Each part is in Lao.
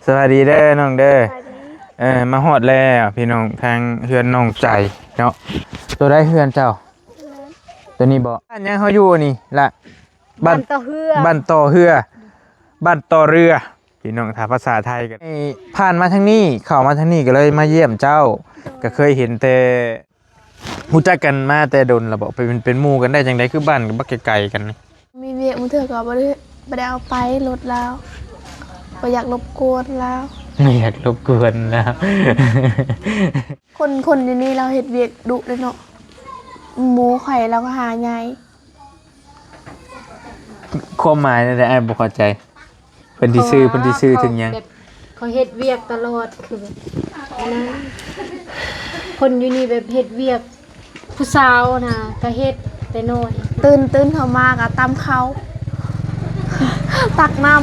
ສະບາຍດີເດີນ້ອງເດີ. ສະບາຍດີ. ເອີ ມາຮອດແລ້ວພີ່ນ້ອງ ທາງເຮືອນນ້ອງໃຈເນາະ. ໂຕໃດເຮືອນເຈົ້າ? ໂຕນີ້ບໍ່? ບ້ານຫຍັງເຮົາຢູ່ນີ້ລະ? ບ້ານ ບ້ານຕໍ່ເຮືອ ບ້ານຕໍ່ເຮືອ ບ້ານຕໍ່ເຮືອ ພີ່ນ້ອງ ຖ້າພາສາໄທກໍ ເອີ ຜ່ານມາທາງນີ້ ເຂົ້າມາທາງນີ້ກໍເລີຍມາຢ້ຽມເຈົ້າ. ໂດຍ. ກໍເຄີຍເຫັນແຕ່ ຮູ້ຈັກກັນມາແຕ່ດົນແລ້ວບໍ່? ໄປເປັນ ເປັນໝູ່ກັນໄດ້ຈັ່ງໃດ? ຄືບ້ານກໍບໍ່ໄກໆກັນນີ້. ມີວຽກ ບາງເທື່ອກໍບໍ່ໄດ້ ບໍ່ໄດ້ເອົາໄປລົດລາວ ບໍ່ຢາກລົບກວນລາວ ບໍ່ຢາກລົບກວນລາວ. ຄົນ ຄົນຢູ່ນີ້ລາວເຮັດວຽກດຸເດ້ເນາະ ໝູ່ຂ້ອຍລາວກໍຫາໃຫຍ່. ຄວາມໝາຍແນວໃດ? ອ້າຍບໍ່ເຂົ້າໃຈ. ເພິ່ນຊິຊື້ ເພິ່ນຊິຊື້ເຖິງຫຍັງ? ເຂົາເຮັດວຽກຕະຫຼອດ ຄືແບບ ອັນນັ້ນ ຄົນຢູ່ນີ້ແບບເຮັດວຽກ ຜູ້ສາວນະກະເຮັດແຕ່ນ້ອຍ ຕື່ນ ຕື່ນເຂົ້າມາກະຕຳເຂົ້າ ຕັກນ້ຳ.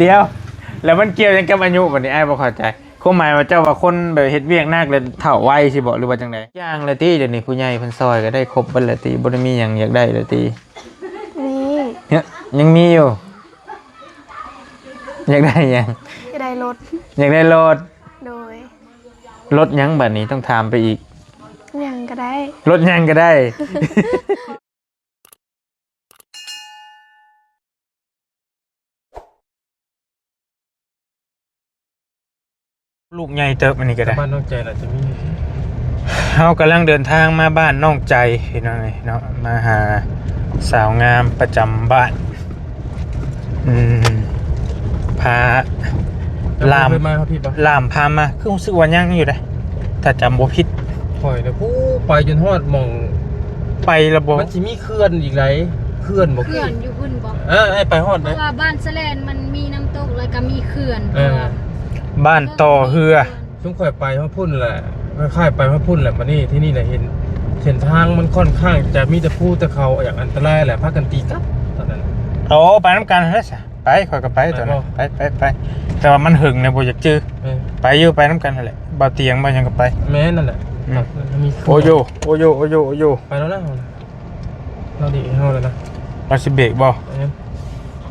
ດຽວ ແລ້ວມັນກ່ຽວຫຍັງກັບອາຍຸບັດນີ້? ອ້າຍບໍ່ເຂົ້າໃຈ. ຄວາມໝາຍວ່າເຈົ້າວ່າຄົນແບບເຮັດວຽກໜັກແລ້ວເຖົ້າໄວຊິບໍ ຫຼືວ່າຈັ່ງໃດ? ຢ່າງລະຕິ ດຽວນີ້ຜູ້ໃຫຍ່ເພິ່ນຊ່ອຍກໍໄດ້ຄົບເບິດລະຕິ ບໍ່ໄດ້ມີຫຍັງຢາກໄດ້ລະຕິ? ມີ ຍັງມີຢູ່. ຢາກໄດ້ຫຍັງ? ຢາກໄດ້ລົດ ຢາກໄດ້ລົດ. ໂດຍ. ລົດຫຍັງບັດນີ້? ຕ້ອງຖາມໄປອີກ. ຫຍັງກໍໄດ້ ລົດຫຍັງກໍໄດ້. ລູກໃຫຍ່ເຕີບອັນນີ້ກໍໄດ້. ບ້ານນ້ອງໃຈລະຈະມີ. ເຮົາກຳລັງເດີນທາງມາບ້ານນ້ອງໃຈພີ່ນ້ອງເອີຍເນາະ ມາຫາສາວງາມປະຈຳບ້ານ. ອືມ ພາ ລາມ ເຄີຍມາເຮົາຜິດບໍ່? ລາມພາມາ ຄືຮູ້ສຶກວ່າຍັງຢູ່ເດ້ ຖ້າຈຳບໍ່ຜິດ. ຂ້ອຍນະ ຜູ້ໄປຈົນຮອດໝ່ອງ ໄປລະບໍ່? ມັນຊິມີເຂື່ອນອີກໃດ ເຂື່ອນບໍ່? ເຂື່ອນຢູ່ພຸ້ນບໍ່? ເອີ ໃຫ້ໄປຮອດ ເພາະວ່າບ້ານສະແລນມັນມີນ້ຳຕົກ ແລ້ວກໍມີເຂື່ອນ. ເອີ ບ້ານຕໍ່ເຮືອ. ຊຸມຂ້ອຍໄປຮອດພຸ້ນແຫຼະ ຄ້າຍໆໄປຮອດພຸ້ນແຫຼະ ບັດນີ້ທີ່ນີ້ແຫຼະເຫັນ ເສັ້ນທາງມັນຄ່ອນຂ້າງຈະມີແຕ່ພູແຕ່ເຂົາ ຢ່າງອັນຕະລາຍແຫຼະ ພາກັນຕີກັບຕອນນັ້ນ. ໂອ້ ໄປນຳກັນຫັ້ນແຫຼະຊະ. ໄປ ຂ້ອຍກໍໄປຕອນນັ້ນ. ໄປ ໄປ ໄປ ແຕ່ວ່າມັນເຫິງນະ ບໍ່ຢາກຈື່. ເອີ ໄປຢູ່ ໄປນຳກັນຫັ້ນແຫຼະ ບ່າວຕຽງ ບ່າວຫຍັງກໍໄປ. ແມ່ນນັ້ນແຫຼະ. ອືມ ໂອໂຍ ໂອໂຍ ໂອໂຍ ໂອໂຍ ໄປແລ້ວນະ ເຮົານະ ເຮົາດີເຮົາແລ້ວນະ. ລາວຊິເບກບໍ່? ແມ່ນ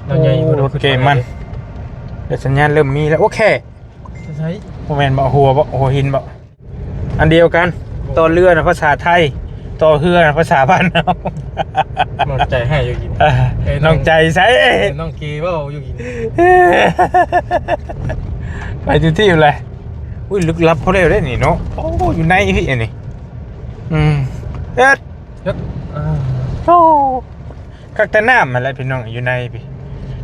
ລາວໃຫຍ່ຢູ່ ໂອ້ ລົດເກມມັນ ແຕ່ສັນຍານເລີ່ມມີແລ້ວ. ໂອເຄ ໃສ? ບໍ່ແມ່ນບໍ່? ຫົວບໍ່? ຫົວຫີນບໍ່? ອັນດຽວກັນ. ຕໍ່ເຮືອນະພາສາໄທ ຕໍ່ເຮືອນະພາສາບ້ານເຮົາ. ນ້ອງໃຈໃຫ້ຢູ່ກິນ. ເອີ ນ້ອງໃຈໃສ? ນ້ອງເກເວົ້າຢູ່ກິນ. ໄປທີ່ທີ່ແຫຼະ. ອຸ້ຍ ລຶກລັບພໍແລ້ວເດ້ນີ້ເນາະ. ໂອ້ ຢູ່ໃນພີ້ອັນນີ້. ອືມ ເຮັດ ເຮັດ ໂອ້ ຄັກແຕ່ນ້ຳຫັ້ນແຫຼະພີ່ນ້ອງ ຢູ່ໃນພີ້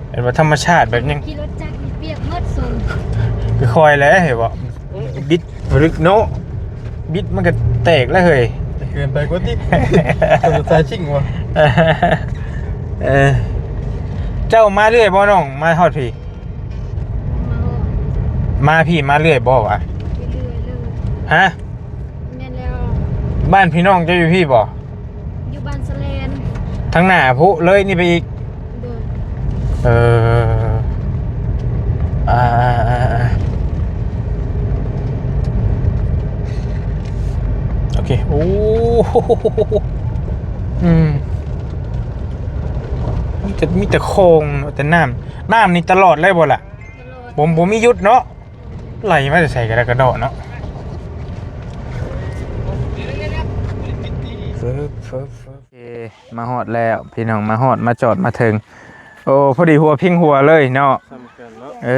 ເຫັນວ່າທຳມະຊາດແບບຍັງ ຂີ່ລົດຈັກນີ້ປຽກໝົດຊົງ ຄືຂ້ອຍແຫຼະ ເຫັນບໍ່? ບິດລຶກເນາະ ບິດມັນກໍແຕກແລ້ວເຮີ້ຍ. ເກີນໄປກວ່າຕິ ສາຍຊິງວ່າ. ເອີ ເຈົ້າມາເລື້ອຍບໍ່ນ້ອງ? ມາຮອດພີ້ ມາຮອດ ມາພີ້ມາເລື້ອຍບໍ່ວະ? ເລື້ອຍເລີຍ. ຮະ? ແມ່ນແລ້ວ. ບ້ານພີ່ນ້ອງເຈົ້າຢູ່ພີ້ບໍ່? ຢູ່ບ້ານສະແລນ ທາງໜ້າພຸ້ນເລີຍນີ້ໄປອີກ. ໂດຍ. ເອີ ອ່າ ໂອເຄ. ໂອ້ ອືມ ມີແຕ່ ມີແຕ່ຄອງເນາະ ແຕ່ນ້ຳ ນ້ຳນີ້ຕະຫຼອດເລີຍບໍ່ລະ? ຕະຫຼອດ. ບໍ່ ບໍ່ມີຢຸດເນາະ. ໄຫຼມາແຕ່ໃສກະດະກະເດາະເນາະ. ເຟີບ ເຟີບ ເຟີບ ເອີ ມາຮອດແລ້ວພີ່ນ້ອງ ມາຮອດ ມາຈອດມາເຖິງ. ໂອ້ ພໍດີຫົວພິງຫົວເລີຍເນາະ. ສ່ຳກັນເນາະ. ເອີ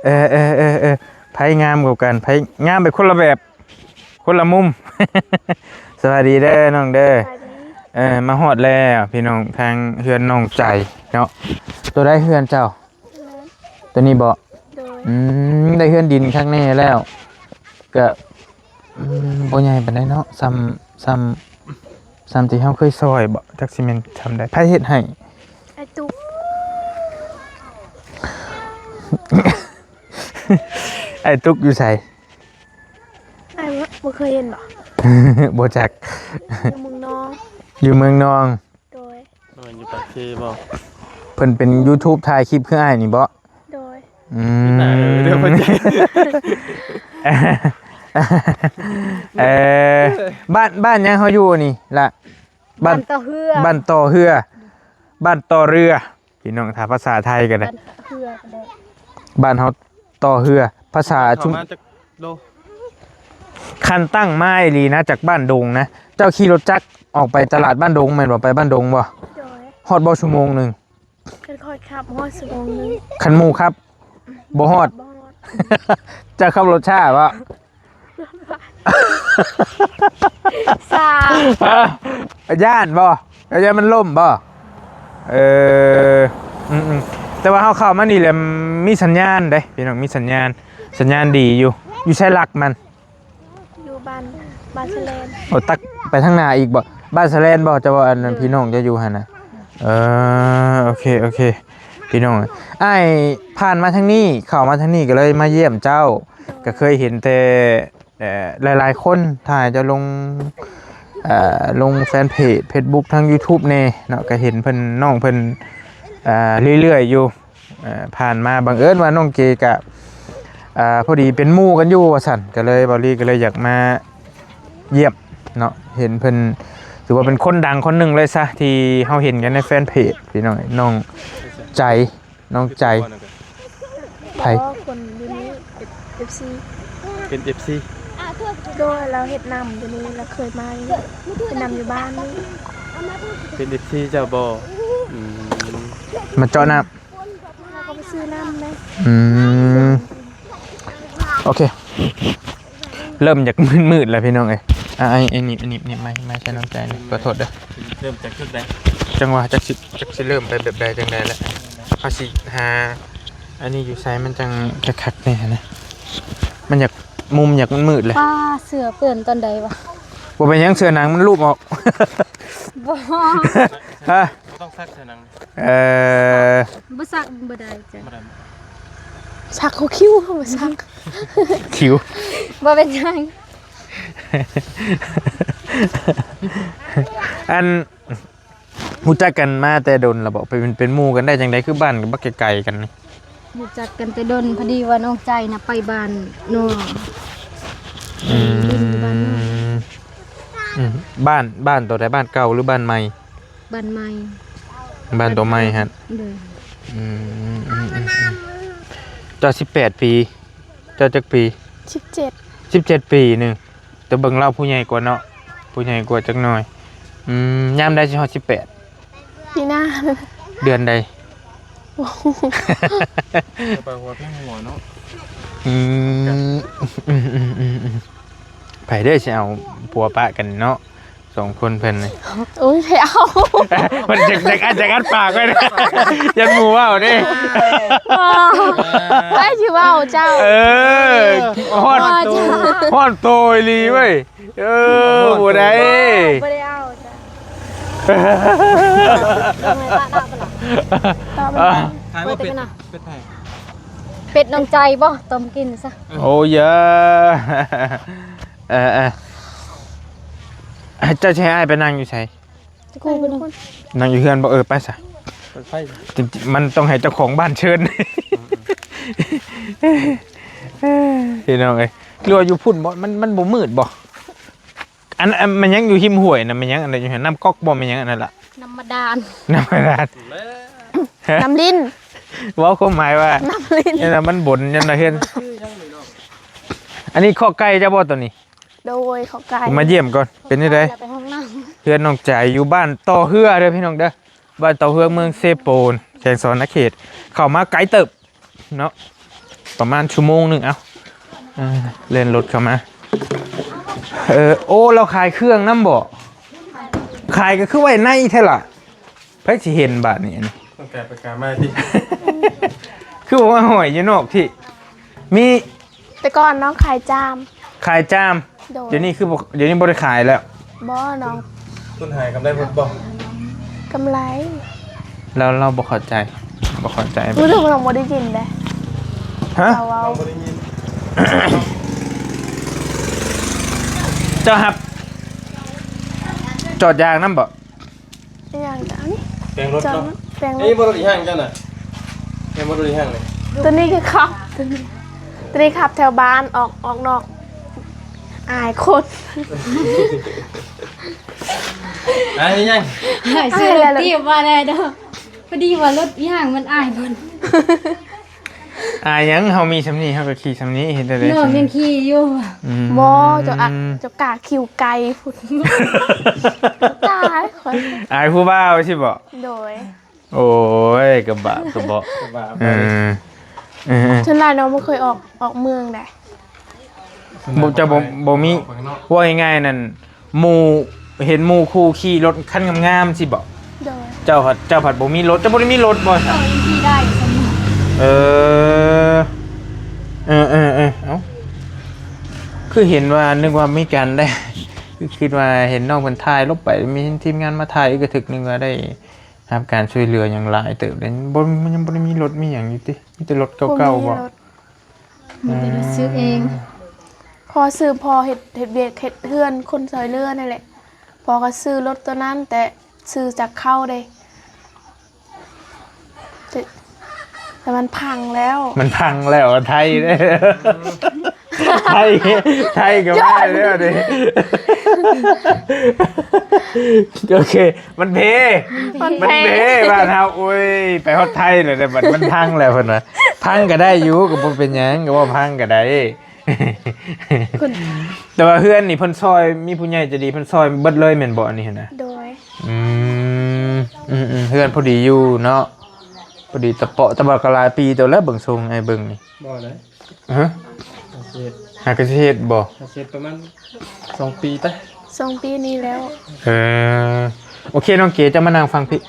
ເອີ ເອີ ເອີ ເອີ ໃຜງາມກວ່າກັນ? ໃຜງາມໄປຄົນລະແບບ ຄົນລະມຸມ. ສະບາຍດີເດີນ້ອງເດີ. ສະບາຍດີ. ເອີ ມາຮອດແລ້ວພີ່ນ້ອງ ທາງເຮືອນນ້ອງໃຈເນາະ. ໂຕໃດເຮືອນເຈົ້າ? ໂຕນີ້ບໍ? ໂດຍ. ອືມ ໄດ້ເຮືອນດິນຄັກແນ່ແລ້ວ ກະ ອືມ ບໍ່ໃຫຍ່ປານໃດເນາະ ສ່ຳ ສ່ຳ ສ່ຳທີ່ເຮົາເຄີຍຊ່ອຍບໍ? ຈັກຊິແມ່ນສ່ຳໃດ? ໃຜເຮັດໃຫ້? ອ້າຍຕຸກ. ອ້າຍຕຸກຢູ່ໃສ? ອ້າຍບໍ່ ບໍ່ເຄີຍເຫັນບໍ? ບໍ່ຈັກ. ຢູ່ເມືອງນອງ. ຢູ່ເມືອງນອງ. ໂດຍ. ນ້ອຍຢູ່ປາກເຊບໍ? ເພິ່ນເປັນຢູທູບຖ່າຍຄລິບຄືອ້າຍນີ້ບໍ? ໂດຍ. ອືມ ເອີ ເອີ ບ້ານ ບ້ານຫຍັງເຮົາຢູ່ນີ້ລະ? ບ້ານ ບ້ານຕໍ່ເຮືອ ບ້ານຕໍ່ເຮືອ ບ້ານຕໍ່ເຮືອ. ພີ່ນ້ອງ ຖ້າພາສາໄທກໍໄດ້ ບ້ານເຮືອກໍໄດ້ ບ້ານເຮົາຕໍ່ເຮືອ ພາສາ ເຂົ້າ ຊຸມ ມາຈັກໂລ? ຄັນຕັ້ງມາອີ່ຫຼີນະ ຈາກບ້ານດົງນະ ເຈົ້າຂີ່ລົດຈັກອອກໄປຕະຫຼາດບ້ານດົງແມ່ນບໍ່? ໄປບ້ານດົງບໍ່? ໂດຍ ຮອດບໍ່ຊົ່ວໂມງໜຶ່ງ? ຄັນຂ້ອຍຂັບຮອດຊົ່ວໂມງໜຶ່ງ ຄັນໝູ່ຂັບບໍ່ຮອດ ບໍ່ຮອດ ເຈົ້າຂັບລົດຊ້າບໍ່? ຊ້າ ຢ້ານບໍ່? ຢ້ານມັນລົ້ມບໍ່? ເອີ ອືມໆ ແຕ່ວ່າເຮົາເຂົ້າມານີ້ແຫຼະ ມີສັນຍານເດ້ພີ່ນ້ອງ ມີສັນຍານ ສັນຍານດີຢູ່ ຢູ່ໃສຫຼັກມັນ? ຢູ່ບ້ານ ບ້ານສະແລນ ໂອ້ ຕັກໄປທາງໜ້າອີກບໍ່? ບ້ານສະແລນບໍ່? ເຈົ້າວ່າອັນນັ້ນ ໂດຍ ພີ່ນ້ອງເຈົ້າຢູ່ຫັ້ນນະ ເອີ ໂອເຄ ໂອເຄ ພີ່ນ້ອງ ອ້າຍຜ່ານມາທາງນີ້ ເຂົ້າມາທາງນີ້ກໍເລີຍມາຢ້ຽມເຈົ້າ ໂດຍ ກໍເຄີຍເຫັນແຕ່ ເອີ ຫຼາຍໆຄົນ ຖ້າເຈົ້າລົງ ເອີ ລົງແຟນເພຈເຟສບຸກ ທາງຢູທູບແດ່ເນາະ ກໍເຫັນເພິ່ນ ນ້ອງເພິ່ນ ເອີ ເລື້ອຍໆຢູ່ ເອີ ຜ່ານມາ ບັງເອີນວ່ານ້ອງເກກະ ເອີ ພໍດີເປັນໝູ່ກັນຢູ່ວ່າຊັ້ນ ກໍເລີຍ ເບົາລີກໍເລີຍຢາກມາຢ້ຽມເນາະ ເຫັນເພິ່ນຖືວ່າເປັນຄົນດັງຄົນໜຶ່ງເລີຍຊະ ທີ່ເຮົາເຫັນກັນໃນແຟນເພຈ ພີ່ນ້ອງ ນ້ອງໃຈ ນ້ອງໃຈ ໃຜ? ບໍ່ ຄົນຢູ່ນີ້ ເອັຟ ເອັຟຊີ ເປັນ ເອັຟ ເອັຟຊີ ໂດຍ ລາວເຮັດນຳຢູ່ນີ້ ລາວເຄີຍມາຢູ່ນີ້ ເຮັດນຳຢູ່ບ້ານນີ້ ເປັນ ເອັຟ ເອັຟຊີ ເຈົ້າບໍ່? ອືມ ມາເຈາະນ້ຳ ລາວກໍໄປຊື້ນ້ຳແດ່ ອືມ ໂອເຄ ເລີ່ມຢາກມືດໆແລ້ວພີ່ນ້ອງເອີຍ ອ່າ ໄອ້ ໄອ້ໜີບ ໜີບ ໜີບໄມ້ ໄມ້ໃສ່ນ້ອງໃຈນີ້ ຂໍໂທດເດີ ເລີ່ມຈາກຈຸດໃດ? ຈັ່ງວ່າ ຈັກຊິ ຈັກຊິເລີ່ມໄປແບບໃດຈັ່ງໃດແຫຼະ ເຮົາຊິຫາ ອັນນີ້ຢູ່ໃສມັນຈັ່ງຄັກໆແດ່ຫັ້ນນະ ມັນຢາກ ມຸມຢາກມືດໆແຫຼະ ປ້າ ເສື້ອເປື້ອນຕອນໃດວະ? ບໍ່ເປັນຫຍັງ ເສື້ອໜັງມັນລູບອອກ ບໍ່ ຮະ? ບໍ່ຕ້ອງຊັກເສື້ອໜັງ ເອີ ບໍ່ຊັກບໍ່ໄດ້ຈ້ະ ບໍ່ໄດ້ ຊັກຫົວຄິ້ວ ບໍ່ຊັກ ຄິ້ວ ບໍ່ເປັນຫຍັງ ອັນ ຮູ້ຈັກກັນມາແຕ່ດົນລະບໍ? ເປັນ ເປັນໝູ່ກັນໄດ້ຈັ່ງໃດ? ຄືບ້ານກໍບັກໄກໆກັນນີ້ ຮູ້ຈັກກັນແຕ່ດົນ ພໍດີວ່ານ້ອງໃຈນະໄປບ້ານນ້ອງ ອືມ ໄປຫຼິ້ນຢູ່ບ້ານນ້ອງ ອືມ ບ້ານ ບ້ານໂຕໃດ? ບ້ານເກົ່າ ຫຼື ບ້ານໃໝ່? ບ້ານໃໝ່ ບ້ານໂຕໃໝ່ຫັ້ນ ໂດຍ ອືມ ເຈົ້າສິບແປດປີ ເຈົ້າຈັກປີ? ສິບເຈັດ ສິບເຈັດປີໜຶ່ງ ແຕ່ເບິ່ງລາວຜູ້ໃຫຍ່ກວ່າເນາະ ຜູ້ໃຫຍ່ກວ່າຈັກໜ້ອຍ ອືມ ຍາມໃດຊິຮອດສິບແປດ? ປີໜ້າ ເດືອນໃດ? ບໍ່ຮູ້ ໄປຫົວເພງຫົວເນາະ ອືມ ໃຜເດີຊິເອົາຜົວປະກັນເນາະ ສອງຄົນເພິ່ນນີ້ ໂອ້ຍ ໃຜເອົາ ເພິ່ນຈັກ ຈັກອັດ ຈັກອັດປາກໄວ້ ຢ້ານໝູ່ເວົ້າເດ້ ບໍ່ ໃຜຊິເວົ້າເຈົ້າ ເອີ ຮ້ອນ ຮ້ອນໂຕອີ່ຫຼີເວີຍ ເອີ ບໍ່ໄດ້ ບໍ່ໄດ້ເອົາຈ້ະ ຂາຍບໍ່ເປັດ ເປັດໃຜ? ເປັດນ້ອງໃຈບໍ່? ຕົ້ມກິນຊະ ໂອ້ຍ ເອີ ເອີ ເຈົ້າຊິໃຫ້ອ້າຍໄປນັ່ງຢູ່ໃສ? ຈະກູໄປນຳ ນັ່ງຢູ່ເຮືອນບໍ່? ເອີ ໄປຊະ ເປີດໄຟ ມັນຕ້ອງໃຫ້ເຈົ້າຂອງບ້ານເຊີນ ພີ່ນ້ອງເອີຍ ຫຼືວ່າຢູ່ພຸ້ນບໍ່? ມັນ ມັນບໍ່ມືດບໍ່? ອັນ ອັນ ມັນຍັງຢູ່ຮິມຫ້ວຍນະ ມັນຍັງອັນໃດຢູ່ຫັ້ນ? ນ້ຳກັອກບໍ່? ແມ່ນຫຍັງອັນນັ້ນລະ? ນ້ຳບາດານ ນ້ຳບາດານ ນ້ຳລິນ ເວົ້າຄວາມໝາຍວ່າ ນ້ຳລິນ ອັນນັ້ນມັນບົນ ອັນນັ້ນເຮືອນ ອັນນີ້ຄອກໄກ່ເຈົ້າບໍ່ໂຕນີ້? ໂດຍ ຂອບໃຈ ມາຢ້ຽມກ່ອນ ເປັນຈັ່ງໃດ? ໄປຫ້ອງນ້ຳ ເຮືອນນ້ອງໃຈຢູ່ບ້ານຕໍ່ເຮືອເດີພີ່ນ້ອງເດີ ບ້ານຕໍ່ເຮືອ ເມືອງເຊໂປນ ແຂວງສະຫວັນນະເຂດ ເຂົ້າມາໄກເຕີບເນາະ ປະມານຊົ່ວໂມງໜຶ່ງ ເອົ້າ ເອີ ແລ່ນລົດເຂົ້າມາ ເອີ ໂອ້ ລາວຂາຍເຄື່ອງນຳບໍ່? ຂາຍກໍຄືໄວ້ໃນແທ້ລະ? ໃຜຊິເຫັນບາດນີ້ ອັນນີ້ ຕ້ອງກາຍໄປກາຍມາຕິ ຄືບໍ່ມາຫ້ອຍຢູ່ນອກຕິ ມີ ແຕ່ກ່ອນນ້ອງຂາຍຈາມ ຂາຍຈາມ ໂດຍ ດຽວນີ້ຄືບໍ່ ດຽວນີ້ບໍ່ໄດ້ຂາຍແລ້ວ ບໍ່ ນ້ອງ ທຸນຫາຍກຳໄລບໍ່? ກຳໄລ ລາວ ລາວບໍ່ເຂົ້າໃຈ ບໍ່ເຂົ້າໃຈ ບໍ່ໄດ້ ນ້ອງບໍ່ໄດ້ຍິນເດ້ ຮະ? ເຈົ້າເວົ້າ ນ້ອງບໍ່ໄດ້ຍິນ ເຈົ້າຮັບຈອດຢາງນຳບໍ່? ອີຫຍັງຈ້ະ ອັນນີ້ ແປງລົດເນາະ ແປງລົດ ເອີ ບໍ່ລົດອີຫຍັງເຈົ້ານະ ແມ່ນບໍ່ລົດອີຫຍັງນີ້ ໂຕນີ້ຄືຂັບ ໂຕນີ້ ໂຕນີ້ຂັບແຖວບ້ານ ອອກ ອອກນອກ ອາຍຄົນ ອາຍອີຫຍັງ ອາຍຊື້ລົດຖີບມາແດ່ເດີ ພໍດີວ່າລົດຍ່າງມັນອາຍເພິ່ນ. ອາຍຫຍັງ ເຮົາມີສ່ຳນີ້ເຮົາກໍຂີ່ສ່ຳນີ້ ເຮັດແນວໃດ? ນ້ອງຍັງຂີ່ຢູ່. ອືມ ບໍ່ ເຈົ້າອະ ເຈົ້າກ້າຂີ່ໄກພຸ້ນ. ຕາຍ ຂ້ອຍ ອາຍຜູ້ບ່າວຊີ້ບໍ? ໂດຍ. ໂອ້ຍ ກະບາບກະເບາະ ກະບາບ. ເອີ ເອີ ເອີ ສ່ວນຫຼາຍນ້ອງບໍ່ເຄີຍອອກ ອອກເມືອງໃດ. ບໍ່ ເຈົ້າບໍ່ ບໍ່ມີ ເວົ້າງ່າຍໆນັ້ນ ໝູ່ ເຫັນໝູ່ຄູ່ຂີ່ລົດຄັນງາມໆຊີ້ບໍ? ໂດຍ. ເຈົ້າພັດ ເຈົ້າພັດບໍ່ມີລົດ ເຈົ້າບໍ່ໄດ້ມີລົດບໍ? ເອີ ຍັງຂີ່ໄດ້ສ່ຳນີ້. ເອີ ເອີ ເອີ ເອີ ເອົ້າ ຄືເຫັນວ່າ ນຶກວ່າມີການໄດ້ ຄິດວ່າເຫັນນ້ອງເພິ່ນຖ່າຍລົງໄປ ມີທີມງານມາຖ່າຍ ກະຖືກນຶກວ່າໄດ້ຮັບການຊ່ວຍເຫຼືອຫຍັງຫຼາຍເຕີບເດ້. ບໍ່ ມັນຍັງບໍ່ໄດ້ມີລົດມີຫຍັງຢູ່ຕິ? ມີແຕ່ລົດເກົ່າໆບໍ? ບໍ່ມີລົດ. ມີແຕ່ລົດຊື້ເອງ. ພໍ່ຊື້ ພໍ່ເຮັດ ເຮັດວຽກເຮັດເຮືອນ ຄົນຊ່ອຍເຫຼືອນັ້ນແຫຼະ. ພໍ່ກໍຊື້ລົດໂຕນັ້ນ ແຕ່ຊື້ຈາກເຂົາເດ້ ແຕ່ ແຕ່ມັນພັງແລ້ວ. ມັນພັງແລ້ວ ໄທເດ້ ໄທ ໄທກໍມາແລ້ວເດ້. ໂອເຄ ມັນເພ ມັນເພ ມັນເພ ບ້ານເຮົາ. ໂອ້ຍ ໄປຮອດໄທແລ້ວເດ້ ບັດມັນພັງແລ້ວເພິ່ນວ່າ. ພັງກໍໄດ້ຢູ່ ກໍບໍ່ເປັນຫຍັງ ກໍເວົ້າພັງກໍໄດ້. ແຕ່ວ່າເຮືອນນີ້ເພິ່ນຊ່ອຍ ມີຜູ້ໃຫຍ່ໃຈດີເພິ່ນຊ່ອຍເບິດເລີຍແມ່ນບໍ່ ອັນນີ້ຫັ້ນນະ? ໂດຍ. ອືມ ອືມໆ ເຮືອນພໍດີຢູ່ເນາະ ພໍດີຕະເປາະ. ແຕ່ວ່າກໍຫຼາຍປີໂຕແລ້ວ ເບິ່ງຊົງ ອ້າຍເບິ່ງນີ້. ບໍ່ໄດ້ ຮະ? ຫາກະຊິເຮັດ ຫາກະຊິເຮັດບໍ່? ຫາກະຊິເຮັດປະມານສອງປີໄປ ສອງປີນີ້ແລ້ວ. ເອີ ໂອເຄ ນ້ອງເກ ເຈົ້າມານັ່ງຟັງພີ້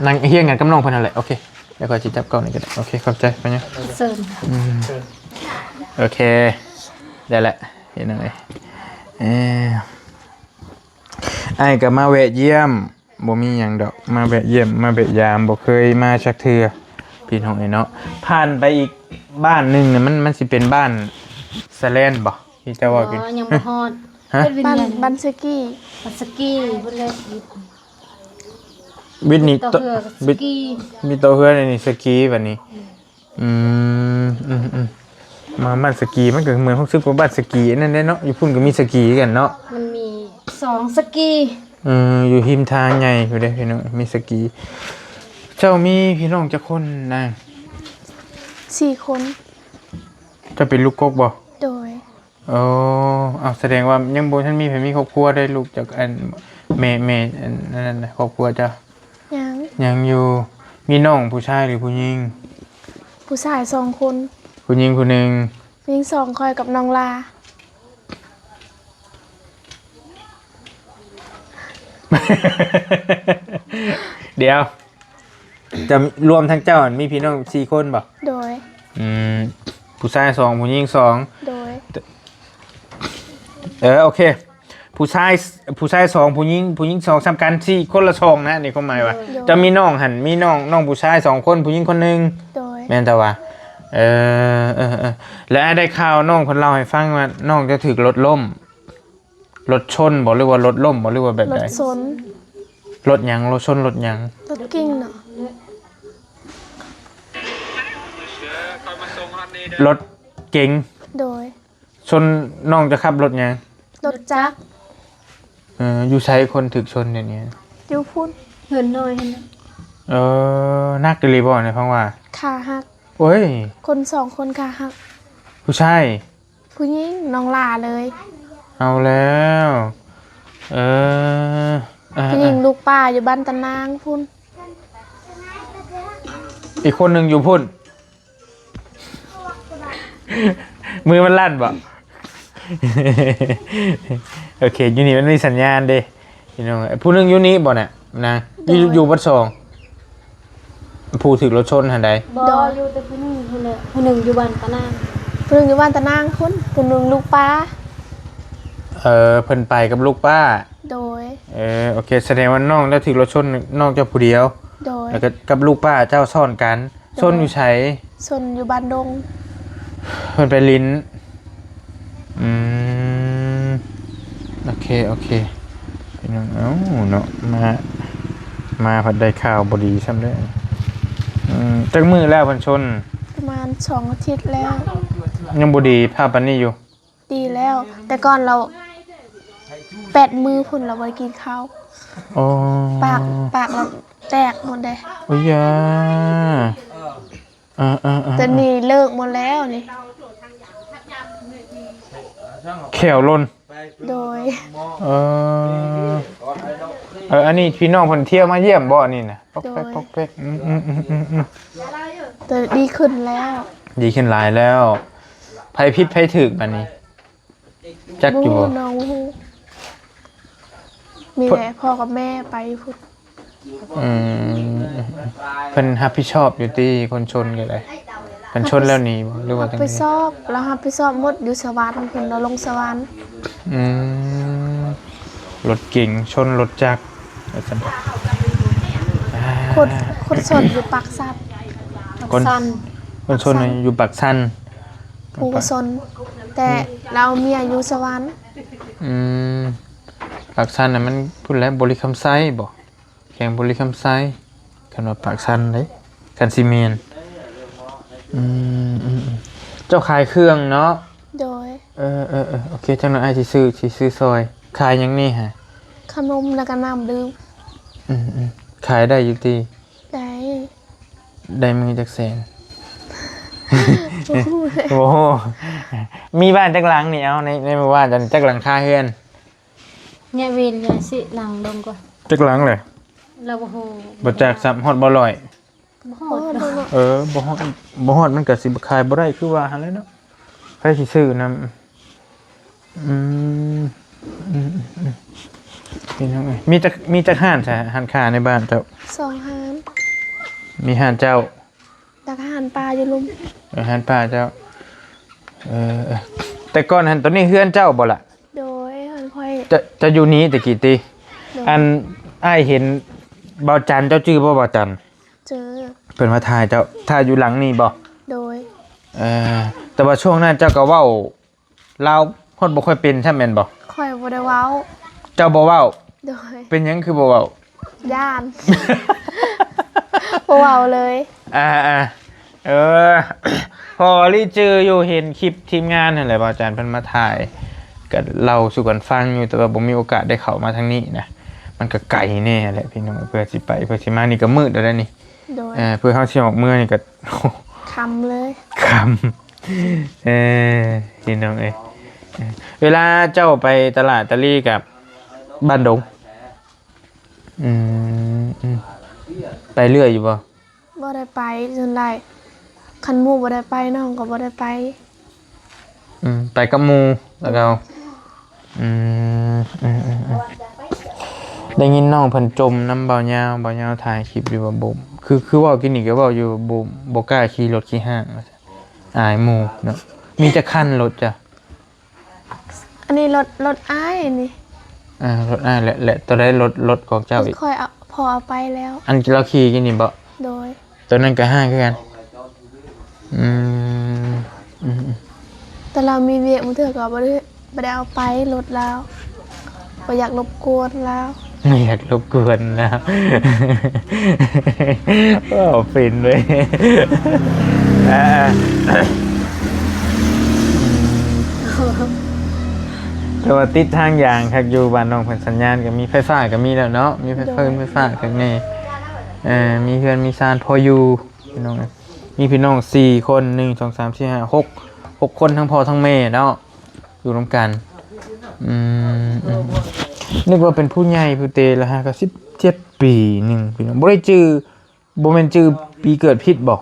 ນັ່ງຮຽງກັນກັບນ້ອງເພິ່ນຫັ້ນແຫຼະ. ໂອເຄ ດຽວຂ້ອຍຊິຈັບກ້ອງນີ້ກໍໄດ້. ໂອເຄ ຂອບໃຈ ໄປຫຍັງ ເຊີນ ອືມ ໂອເຄ ໄດ້ແລ້ວ ເຫັນຫຍັງເອີຍ. ເອີ ອ້າຍກໍມາແວະຢ້ຽມ ບໍ່ມີຫຍັງດອກ ມາແວະຢ້ຽມ ມາແວະຢາມ ບໍ່ເຄີຍມາຈັກເທື່ອ ພີ່ນ້ອງເອີຍເນາະ. ຜ່ານໄປອີກບ້ານໜຶ່ງນະ ມັນ ມັນຊິເປັນບ້ານສະແລນບໍ່ ທີ່ເຈົ້າເວົ້າກິນ? ບໍ່ ຍັງບໍ່ຮອດ. ຮະ? ບ້ານ ບ້ານສະກີ ບ້ານສະກີພຸ້ນແຫຼະ. ວິດນີ້ ມີຕໍ່ເຮືອ ສະກີ ມີຕໍ່ເຮືອນີ້ ສະກີບັດນີ້. ອືມ ອືມ ອືມ ມາບ້ານສະກີ ມັນກໍເໝືອນ ຮູ້ສຶກວ່າບ້ານສະກີອັນນັ້ນແຫຼະເນາະ ຢູ່ພຸ້ນກໍມີສະກີຄືກັນເນາະ. ມັນມີສອງສະກີ ເອີ ຢູ່ຮິມທາງໃຫຍ່ພຸ້ນເດ້ພີ່ນ້ອງ ມີສະກີ. ເຈົ້າມີພີ່ນ້ອງຈັກຄົນນາງ? ສີ່ຄົນ. ເຈົ້າເປັນລູກກົກບໍ່? ໂດຍ. ໂອ້ ເອົາ ສະແດງວ່າຍັງບໍ່ທັນມີໃຜມີຄອບຄົວໄດ້ ລູກຈາກ ອັນ ແມ່ ແມ່ ອັນນັ້ນນະ ຄອບຄົວເຈົ້າ? ຍັງ ຍັງຢູ່. ມີນ້ອງຜູ້ຊາຍຫຼືຜູ້ຍິງ? ຜູ້ຊາຍສອງຄົນ ຜູ້ຍິງຜູ້ໜຶ່ງ. ຜູ້ຍິງສອງ ຂ້ອຍກັບນ້ອງລາ. ດຽວ ຈະລວມທັງເຈົ້າຫັ້ນມີພີ່ນ້ອງສີ່ຄົນບໍ່? ໂດຍ. ອືມ ຜູ້ຊາຍສອງ ຜູ້ຍິງສອງ. ໂດຍ. ເອີ ໂອເຄ ຜູ້ຊາຍ ຜູ້ຊາຍສອງ ຜູ້ຍິງ ຜູ້ຍິງສອງ ສ່ຳກັນສີ່ ຄົນລະສອງນະ ນີ້ຄວາມໝາຍວ່າ. ໂດຍ. ເຈົ້າມີນ້ອງຫັ້ນ ມີນ້ອງ ນ້ອງຜູ້ຊາຍສອງຄົນ ຜູ້ຍິງຄົນໜຶ່ງ. ໂດຍ. ແມ່ນແຕ່ວ່າ ເອີ ເອີ ເອີ ແລ້ວອ້າຍໄດ້ຂ່າວນ້ອງເພິ່ນເລົ່າໃຫ້ຟັງວ່າ ນ້ອງເຈົ້າຖືກລົດລົ້ມ ລົດຊົນບໍ່ ຫຼືວ່າລົດລົ້ມບໍ່ ຫຼືວ່າແບບໃດ? ລົດຊົນ. ລົດຫຍັງ? ລົດຊົນລົດຫຍັງ? ລົດເກັງເນາະ. ລົດເກັງ? ໂດຍ. ຊົນ ນ້ອງຈະຂັບລົດຫຍັງ? ລົດຈັກ. ເອີ ຢູ່ໃສຄົນຖືກຊົນດຽວນີ້? ຢູ່ພຸ້ນ ເຮືອນນ້ອຍຫັ້ນນະ. ເອີ ໜັກອີ່ຫຼີບໍ່ໃນຟັງວ່າ? ຂາຫັກ. ໂອ້ຍ ຄົນສອງຄົນຂາຫັກ. ຜູ້ຊາຍ? ຜູ້ຍິງ ນ້ອງຫຼ້າເລີຍ. ເອົາແລ້ວ ເອີ ເອີ ຜູ້ຍິງ ເອີ ລູກປ້າຢູ່ບ້ານຕານາງພຸ້ນ. ອີກຄົນໜຶ່ງຢູ່ພຸ້ນ. ມືມັນສັ່ນບໍ່? ໂອເຄ ຢູ່ນີ້ມັນມີສັນຍານເດ້ ພີ່ນ້ອງ. ຜູ້ໜຶ່ງຢູ່ນີ້ບໍ່ນະ? ນະ ຢູ່ ໂດຍ ຢູ່ບັດສອງ ຜູ້ຖືກລົດຊົນຫັ້ນໃດ? ບໍ່ ໂດຍ ຢູ່ແຕ່ຜູ້ໜຶ່ງພຸ້ນແຫຼະ ຜູ້ໜຶ່ງຢູ່ບ້ານຕານາງ ຜູ້ໜຶ່ງຢູ່ບ້ານຕານາງພຸ້ນ ຜູ້ໜຶ່ງລູກປ້າ. ເອີ ເພິ່ນໄປກັບລູກປ້າ. ໂດຍ. ເອີ ໂອເຄ ສະແດງວ່ານ້ອງລະຖືກລົດຊົນ ນ້ອງເຈົ້າຜູ້ດຽວ. ໂດຍ. ແລ້ວກໍກັບລູກປ້າເຈົ້າຊ້ອນກັນ. ໂດຍ. ຊົນຢູ່ໃສ? ຊົນຢູ່ບ້ານດົງ. ເພິ່ນໄປຫຼິ້ນ. ອືມ ໂອເຄ ໂອເຄ ພີ່ນ້ອງ. ເອົ້າເນາະ ມາ ມາພັດໄດ້ຂ່າວບໍ່ດີຊ້ຳເດ້. ອືມ ຈັກມື້ແລ້ວເພິ່ນຊົນ? ປະມານສອງອາທິດແລ້ວ. ຍັງບໍ່ດີພາບປານນີ້ຢູ່? ດີແລ້ວ ແຕ່ກ່ອນລາວແປດມື້ພຸ້ນລາວບໍ່ໄດ້ກິນເຂົ້າ. ອໍ ປາກ ປາກລາວ ແຕກໝົດເດ້. ໂອ້ຍຢາ ເອີໆໆໆ ແຕ່ນີ້ເລີກໝົດແລ້ວນີ້ ແຂ້ວຫຼົ່ນ. ໂດຍ ເອີ ເອີ ອັນນີ້ພີ່ນ້ອງເພິ່ນທ່ຽວມາຢ້ຽມບໍ່ນີ້ນະ? ປອກແປກ ໂດຍ ປອກແປກ ອືມໆໆໆ ແຕ່ດີຂຶ້ນແລ້ວ ດີຂຶ້ນຫຼາຍແລ້ວ. ໃຜຜິດໃຜຖືກບັດນີ້ ຈັກຢູ່ບໍ່? ບໍ່ຮູ້ ນ້ອງບໍ່ຮູ້ ມີແຕ່ພໍ່ກັບແມ່ໄປພຸ້ນ. ອືມ ເພິ່ນຮັບຜິດຊອບຢູ່ຕິ ຄົນຊົນກໍໄດ້? ເພິ່ນຊົນແລ້ວໜີບໍ່ ຫຼືວ່າ ຮັບຜິດຊອບ ລາວຮັບຜິດຊອບໝົດ ຢູ່ສະຫວັນ ເພິ່ນລາວລົງສະຫວັນ. ອືມ ລົດເກັງຊົນລົດຈັກວ່າຊັ້ນ. ຄົນ ຄົນຊົນຢູ່ປາກຊັນ ປາກຊັນ ຄົນຊົນຢູ່ປາກຊັນ ຜູ້ຊົນ ແຕ່ລາວເອົາເມຍຢູ່ສະຫວັນ. ອືມ ປາກຊັນນະມັນພຸ້ນແຫຼະ ບໍລິຄຳໄຊບໍ? ແຂວງບໍລິຄຳໄຊ ຄັນວ່າປາກຊັນເດ້ ຄັນຊິແມ່ນ. ອືມ ອືມ ອືມ ເຈົ້າຂາຍເຄື່ອງເນາະ? ໂດຍ ເອີໆໆ ໂອເຄ ຈັກໜ່ອຍອ້າຍຊິຊື້ ຊິຊື້ຊ່ອຍ. ຂາຍຫຍັງນີ້ຫະ? ຂະໜົມ ແລ້ວກໍນ້ຳດື່ມ. ອືມໆ ຂາຍໄດ້ຢູ່ຕິ? ໄດ້ ໄດ້ມື້ຈັກແສນ? ບໍ່ຮູ້ເລີຍ ໂອ້ໂຫ ມີບ້ານຈັກຫຼັງນີ້? ເອົາ ໃນ ໃນໝູ່ບ້ານເຈົ້ານີ້ຈັກຫຼັງຄາເຮືອນ? ແຍກເວນແຍກຊິນັ່ງລົງກ່ອນ. ຈັກຫຼັງແຫຼະ? ລາວບໍ່ຮູ້ ບໍ່ຈັກຊ້ຳ. ຮອດບໍ່ຮ້ອຍ? ບໍ່ຮອດດອກ. ເອີ ບໍ່ຮອດ ບໍ່ຮອດມັນກໍຊິຂາຍບໍ່ໄດ້ຄືວ່າຫັ້ນແຫຼະເນາະ. ໃຜຊິຊື້ນຳ? ອືມ ອືມ ອືມ ອືມ ພີ່ນ້ອງເອີຍ ມີຈັກ ມີຈັກຮ້ານຊະ ຮ້ານຄ້າໃນບ້ານເຈົ້າ? ສອງຮ້ານ. ມີຮ້ານເຈົ້າ ແລ້ວກໍຮ້ານປ້າຢູ່ລຸ່ມ. ເອີ ຮ້ານປ້າເຈົ້າ. ເອີ ເອີ ແຕ່ກ່ອນຫັ້ນ ໂຕນີ້ເຮືອນເຈົ້າບໍ່ລະ? ໂດຍ ເຮືອນຂ້ອຍ. ເຈົ້າ ເຈົ້າຢູ່ນີ້ແຕ່ກີ້ຕິ? ໂດຍ. ອັນ ອ້າຍເຫັນບ່າວຈັນ ເຈົ້າຈື່ບໍ່ບ່າວຈັນ? ຈື່. ເພິ່ນມາຖ່າຍເຈົ້າ ຖ່າຍຢູ່ຫຼັງນີ້ບໍ່? ໂດຍ. ເອີ ແຕ່ວ່າຊ່ວງນັ້ນເຈົ້າກໍເວົ້າ ລາວຮອດບໍ່ຄ່ອຍເປັນຊ້ຳແມ່ນບໍ່? ຂ້ອຍບໍ່ໄດ້ເວົ້າ. ເຈົ້າບໍ່ເວົ້າ? ໂດຍ. ເປັນຫຍັງຄືບໍ່ເວົ້າ? ຢ້ານ ບໍ່ເວົ້າເລີຍ. ອ່າໆ ເອີ ພໍລີຈື່ຢູ່ ເຫັນຄລິບທີມງານຫັ້ນແຫຼະ ບ່າວຈັນເພິ່ນມາຖ່າຍ ກໍເລົ່າສູ່ກັນຟັງຢູ່ ແຕ່ວ່າບໍ່ມີໂອກາດໄດ້ເຂົ້າມາທາງນີ້ນະ. ມັນກໍໄກແດ່ແຫຼະພີ່ນ້ອງ ເພື່ອຊິໄປເພື່ອຊິມາ ນີ້ກໍມືດແລ້ວເດ້ນີ້. ໂດຍ. ເອີ ເພື່ອເຮົາຊິອອກເມືອນີ້ກໍຄ່ຳເລີຍ ຄ່ຳ. ເອີ ພີ່ນ້ອງເອີຍ ເວລາເຈົ້າໄປຕະຫຼາດຕະລີກັບບ້ານດົງ? ອືມ ອືມ ໄປເລື້ອຍຢູ່ບໍ່? ບໍ່ໄດ້ໄປ ສ່ວນຫຼາຍຄັນໝູ່ບໍ່ໄດ້ໄປ ນ້ອງກໍບໍ່ໄດ້ໄປ. ອືມ ໄປກັບໝູ່ແລ້ວກໍ ອືມ ອືມ ອືມ ອືມ ໄດ້ຍິນນ້ອງເພິ່ນຈົ່ມນຳບ່າວຍາວ ບ່າວຍາວຖ່າຍຄລິບຢູ່ວ່າບໍ່ ຄື ຄືເວົ້າກິນນີ້ກໍເວົ້າຢູ່ ບໍ່ ບໍ່ກ້າຂີ່ລົດຂີ່ຫ້າງວ່າຊັ້ນ ອາຍໝູ່ເນາະ. ມີຈັກຄັນລົດເຈົ້າ? ອັນນີ້ລົດ ລົດອ້າຍນີ້. ອ່າ ລົດອ້າຍ ແລະ ແລະ ໂຕໃດລົດ ລົດຂອງເຈົ້າອີກ? ຂ້ອຍເອົາ ພໍ່ເອົາໄປແລ້ວ. ອັນທີ່ລາວຂີ່ຢູ່ນີ້ບໍ? ໂດຍ. ໂຕນັ້ນກໍຫ້າງຄືກັນ. ອືມ ອືມ ແຕ່ລາວມີວຽກ ບາງເທື່ອກໍບໍ່ໄດ້ ບໍ່ໄດ້ເອົາໄປລົດລາວ ບໍ່ຢາກລົບກວນລາວ. ບໍ່ຢາກລົບກວນລາວ ເວົ້າເປັນເວີຍ. ອ່າ ແຕ່ວ່າຕິດທາງຢາງຄັກຢູ່ ບ້ານນ້ອງເພິ່ນ ສັນຍານກໍມີ ໄຟຟ້າກໍມີແລ້ວເນາະ ມີໄຟ ໂດຍ ເພິ່ນ ໄຟຟ້າຂ້າງໃນ. ເອີ ມີເຮືອນມີຊານພໍຢູ່ພີ່ນ້ອງເອີຍ. ມີພີ່ນ້ອງສີ່ຄົນ ໜຶ່ງ ສອງ ສາມ ສີ່ ຫ້າ ຫົກ ຫົກຄົນ ທັງພໍ່ທັງແມ່ເນາະ ຢູ່ນຳກັນ. ອືມ ອືມ ອືມ ນຶກວ່າເປັນຜູ້ໃຫຍ່ຜູ້ເຕລະ ຫາກະສິບເຈັດປີໜຶ່ງພີ່ນ້ອງ. ບໍ່ໄດ້ຈື່ ບໍ່ແມ່ນຈື່ປີເກີດຜິດບໍ? ບໍ່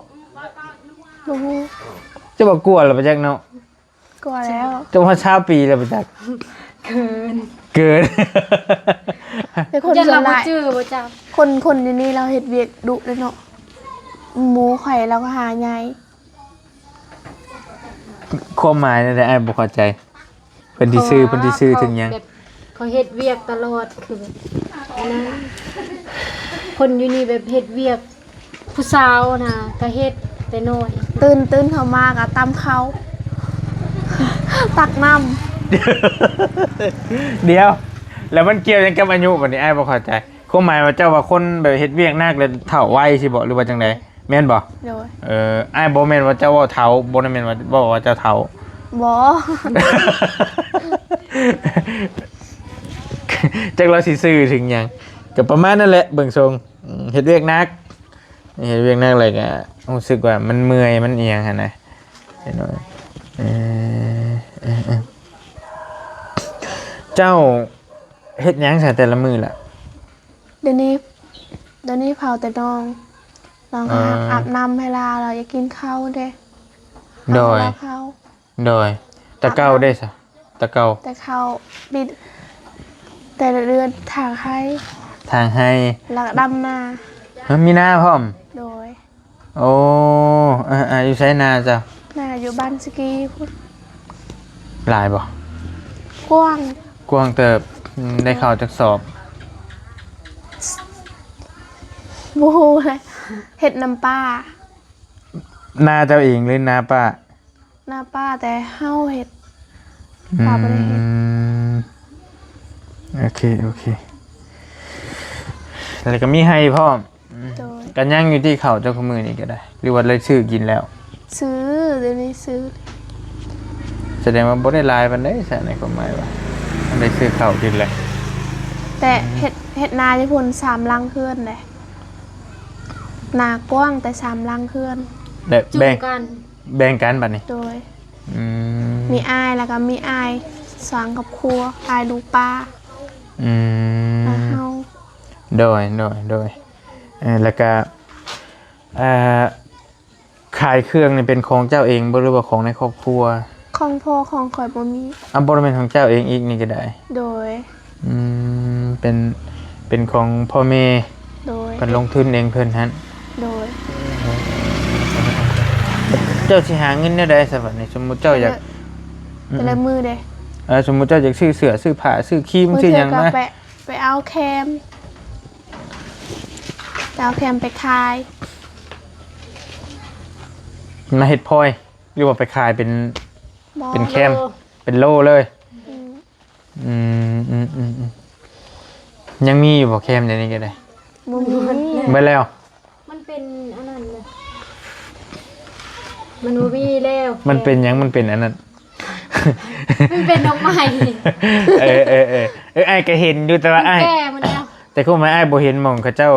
ຮູ້. ຈະວ່າກວ່າລະປະຈັກເນາະ. ກວ່າແລ້ວ. ຈະຮອດຊາວປີແລ້ວປະຈັກ. ເກີນ ເກີນ. ແຕ່ຄົນສ່ວນຫຼາຍ ບໍ່ຈື່ບໍ່ຈັກ ຄົນ ຄົນຢູ່ນີ້ລາວເຮັດວຽກດຸເດ້ເນາະ. ໝູ່ຂ້ອຍລາວກໍຫາໃຫຍ່. ຄວາມໝາຍແນວໃດ? ອ້າຍບໍ່ເຂົ້າໃຈ. ເພິ່ນຊິຊື້ ເພິ່ນຊິຊື້ເຖິງຫຍັງ? ເຂົາເຮັດວຽກຕະຫຼອດ ຄືແບບນັ້ນ. ຄົນຢູ່ນີ້ແບບເຮັດວຽກ ຜູ້ສາວນະກະເຮັດແຕ່ນ້ອຍ ຕື່ນ ຕື່ນເຂົ້າມາກະຕຳເຂົ້າ ຕັກນ້ຳ. ດຽວ ແລ້ວມັນກ່ຽວຫຍັງກັບອາຍຸບັດນີ້? ອ້າຍບໍ່ເຂົ້າໃຈ. ຄວາມໝາຍວ່າເຈົ້າວ່າຄົນແບບເຮັດວຽກໜັກແລ້ວເຖົ້າໄວຊີ້ບໍ ຫຼືວ່າຈັ່ງໃດ? ແມ່ນບໍ່? ໂດຍ. ເອີ ອ້າຍບໍ່ແມ່ນວ່າເຈົ້າເວົ້າເຖົ້າ ບໍ່ໄດ້ແມ່ນວ່າເວົ້າວ່າເຈົ້າເຖົ້າ. ບໍ່. ຈັກລາວຊິຊື້ເຖິງຫຍັງ ກໍປະມານນັ້ນແຫຼະ ເບິ່ງຊົງ. ອືມ ເຮັດວຽກໜັກ ເຮັດວຽກໜັກແລ້ວກະຮູ້ສຶກວ່າມັນເມື່ອຍ ມັນອີ່ຫຍັງຫັ້ນນະ ເຫັນບໍ່? ເອີ ເອີ ເອີ ເຈົ້າເຮັດຫຍັງຊະແຕ່ລະມື້ລະ? ດຽວນີ້ ດຽວນີ້ເຝົ້າແຕ່ນ້ອງ ນ້ອງ ອ່າ ອາບນ້ຳໃຫ້ລາວ ລາວຢາກກິນເຂົ້າເດ້ ໂດຍ ເອົາໃຫ້ລາວເຂົ້າ ໂດຍ ແຕ່ເກົ່າເດ້ຊະ ແຕ່ເກົ່າ ແຕ່ເຂົ້າ ປີ ແຕ່ລະເດືອນຖາງໄຮ່ ຖາງໄຮ່ ແລ້ວກໍດຳນາ ຮະ ມີນາພ້ອມ ໂດຍ ໂອ້ ເອີ ເອີ ຢູ່ໃສນາເຈົ້າ? ນາຢູ່ບ້ານສະກີພຸ້ນ ຫຼາຍບໍ່? ກວ້າງ ກວ້າງເຕີບ ອືມ ໄດ້ເຂົ້າຈັກສອບ? ບໍ່ຮູ້ເລີຍ ເຮັດນຳປ້າ ນາເຈົ້າເອງ ຫຼື ນາປ້າ? ນາປ້າ ແຕ່ເຮົາເຮັດ ອືມ ປ້າບໍ່ໄດ້ເຮັດ ໂອເຄ ໂອເຄ ແລ້ວກໍມີໄຮ່ພ້ອມ ໂດຍ ກໍຍັງຢູ່ຕິເຂົ້າເຈົ້າ ຄຸມື້ນີ້ກໍໄດ້ ຫຼືວ່າເລີຍຊື້ກິນແລ້ວ? ຊື້ ດຽວນີ້ຊື້ ສະແດງວ່າບໍ່ໄດ້ຫຼາຍປານໃດຊະ ໃນຄວາມໝາຍວ່າມັນໄດ້ຊື້ເຂົ້າກິນແລ້ວ ແຕ່ເຮັດ ເຮັດນາຢູ່ພຸ້ນສາມຫຼັງເຮືອນເດ້ ນາກວ້າງແຕ່ສາມຫຼັງເຮືອນ ແບບ ຈຸ່ມ ແບ່ງ ກັນ ແບ່ງກັນບັດນີ້ ໂດຍ ອືມ ມີອ້າຍ ແລ້ວກໍມີອ້າຍສ້າງຄອບຄົວ ອ້າຍລູກປ້າ ອືມ ແລ້ວເຮົາ ໂດຍ ໂດຍ ໂດຍ ເອີ ແລ້ວກໍ ເອີ ຂາຍເຄື່ອງນີ້ເປັນຂອງເຈົ້າເອງບໍ່ ຫຼືວ່າຂອງໃນຄອບຄົວ? ຂອງພໍ່ ຂອງຂ້ອຍບໍ່ມີ ອາ ບໍ່ແມ່ນຂອງເຈົ້າເອງອີກນີ້ກໍໄດ້ ໂດຍ ອືມ ເປັນ ເປັນຂອງພໍ່ແມ່ ໂດຍ ເພິ່ນລົງທຶນເອງເພິ່ນຫັ້ນ ໂດຍ ເຈົ້າຊິຫາເງິນແນວໃດຊະບັດນີ້? ສົມມຸດເຈົ້າຢາກ ແຕ່ລະ ອືມ ແຕ່ລະມື້ເດ້ ເອີ ສົມມຸດເຈົ້າຢາກຊື້ເສື້ອ ຊື້ຜ້າ ຊື້ຄຣີມ ຊື້ຫຍັງມາ ບາງເທື່ອກໍໄປ ໄປເອົາແຄມ ໄປເອົາແຄມໄປຂາຍ ມາເຮັດພອຍ ຫຼືວ່າໄປຂາຍເປັນ ບໍ່ ເປັນແຄມ ໂລ ເປັນໂລເລີຍ ອືມ ອືມ ອືມ ອືມ ອືມ ຍັງມີຢູ່ບໍ່ແຄມດຽວນີ້ກໍໄດ້? ບໍ່ມີ ເບິດແລ້ວ ມັນເປັນອັນນັ້ນນະ ມັນບໍ່ມີແລ້ວ ມັນເປັນຫຍັງ? ມັນເປັນອັນນັ້ນ ມັນເປັນດອກໄມ້ ເອີ ເອີ ເອີ ເອີ ອ້າຍກໍເຫັນຢູ່ ແຕ່ວ່າອ້າຍ ແກ່ໝົດແລ້ວ ແຕ່ຄວາມໝາຍອ້າຍບໍ່ເຫັນໝ່ອງເຂົາເຈົ້າ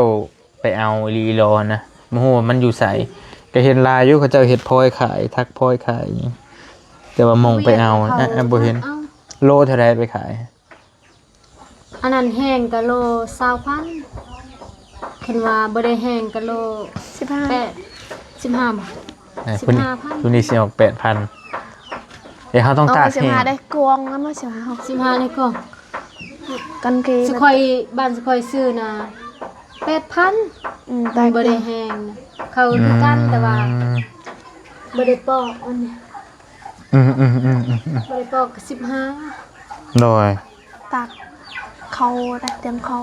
ໄປເອົາອີ່ຫຼີອີ່ຫຼໍນະ ບໍ່ຮູ້ວ່າມັນຢູ່ໃສ ກໍເຫັນຫຼາຍຢູ່ ເຂົາເຈົ້າເຮັດພອຍຂາຍ ຖັກພອຍຂາຍ ແຕ່ວ່າໝ່ອງໄປເອົາ ບໍ່ເຫັນ ອ້າຍ ອ້າຍບໍ່ເຫັນ ເອົ້າ ໂລເທົ່າໃດໄປຂາຍ? ອັນນັ້ນແຮງກະໂລຊາວພັນ ຄັນວ່າບໍ່ໄດ້ແຮງກະໂລ ສິບຫ້າ ແປດ ສິບຫ້າ ບໍ່? ເອີ ສິບຫ້າພັນ ຜູ້ນີ້ຊິອອກແປດພັນ ເອີ ເຮົາຕ້ອງຕາກແຮງ ສິບຫ້າ ໄດ້ກວງນຳ ສິບຫ້າ ສິບຫ້າ ໄດ້ກວງ ກາງເກງ ສຸຂ້ອຍ ບ້ານສຸຂ້ອຍຊື້ນະ ແປດພັນ ອືມ ມັນບໍ່ໄດ້ແຮງນະ ເຂົາຄືກັນ ອືມ ແຕ່ວ່າບໍ່ໄດ້ປອກອັນນີ້ ອືມໆໆໆໆ ບໍ່ໄດ້ປອກກໍສິບຫ້າ ໂດຍ ຕາກເຂົ້າໄດ້ ຕຽມເຂົ້າ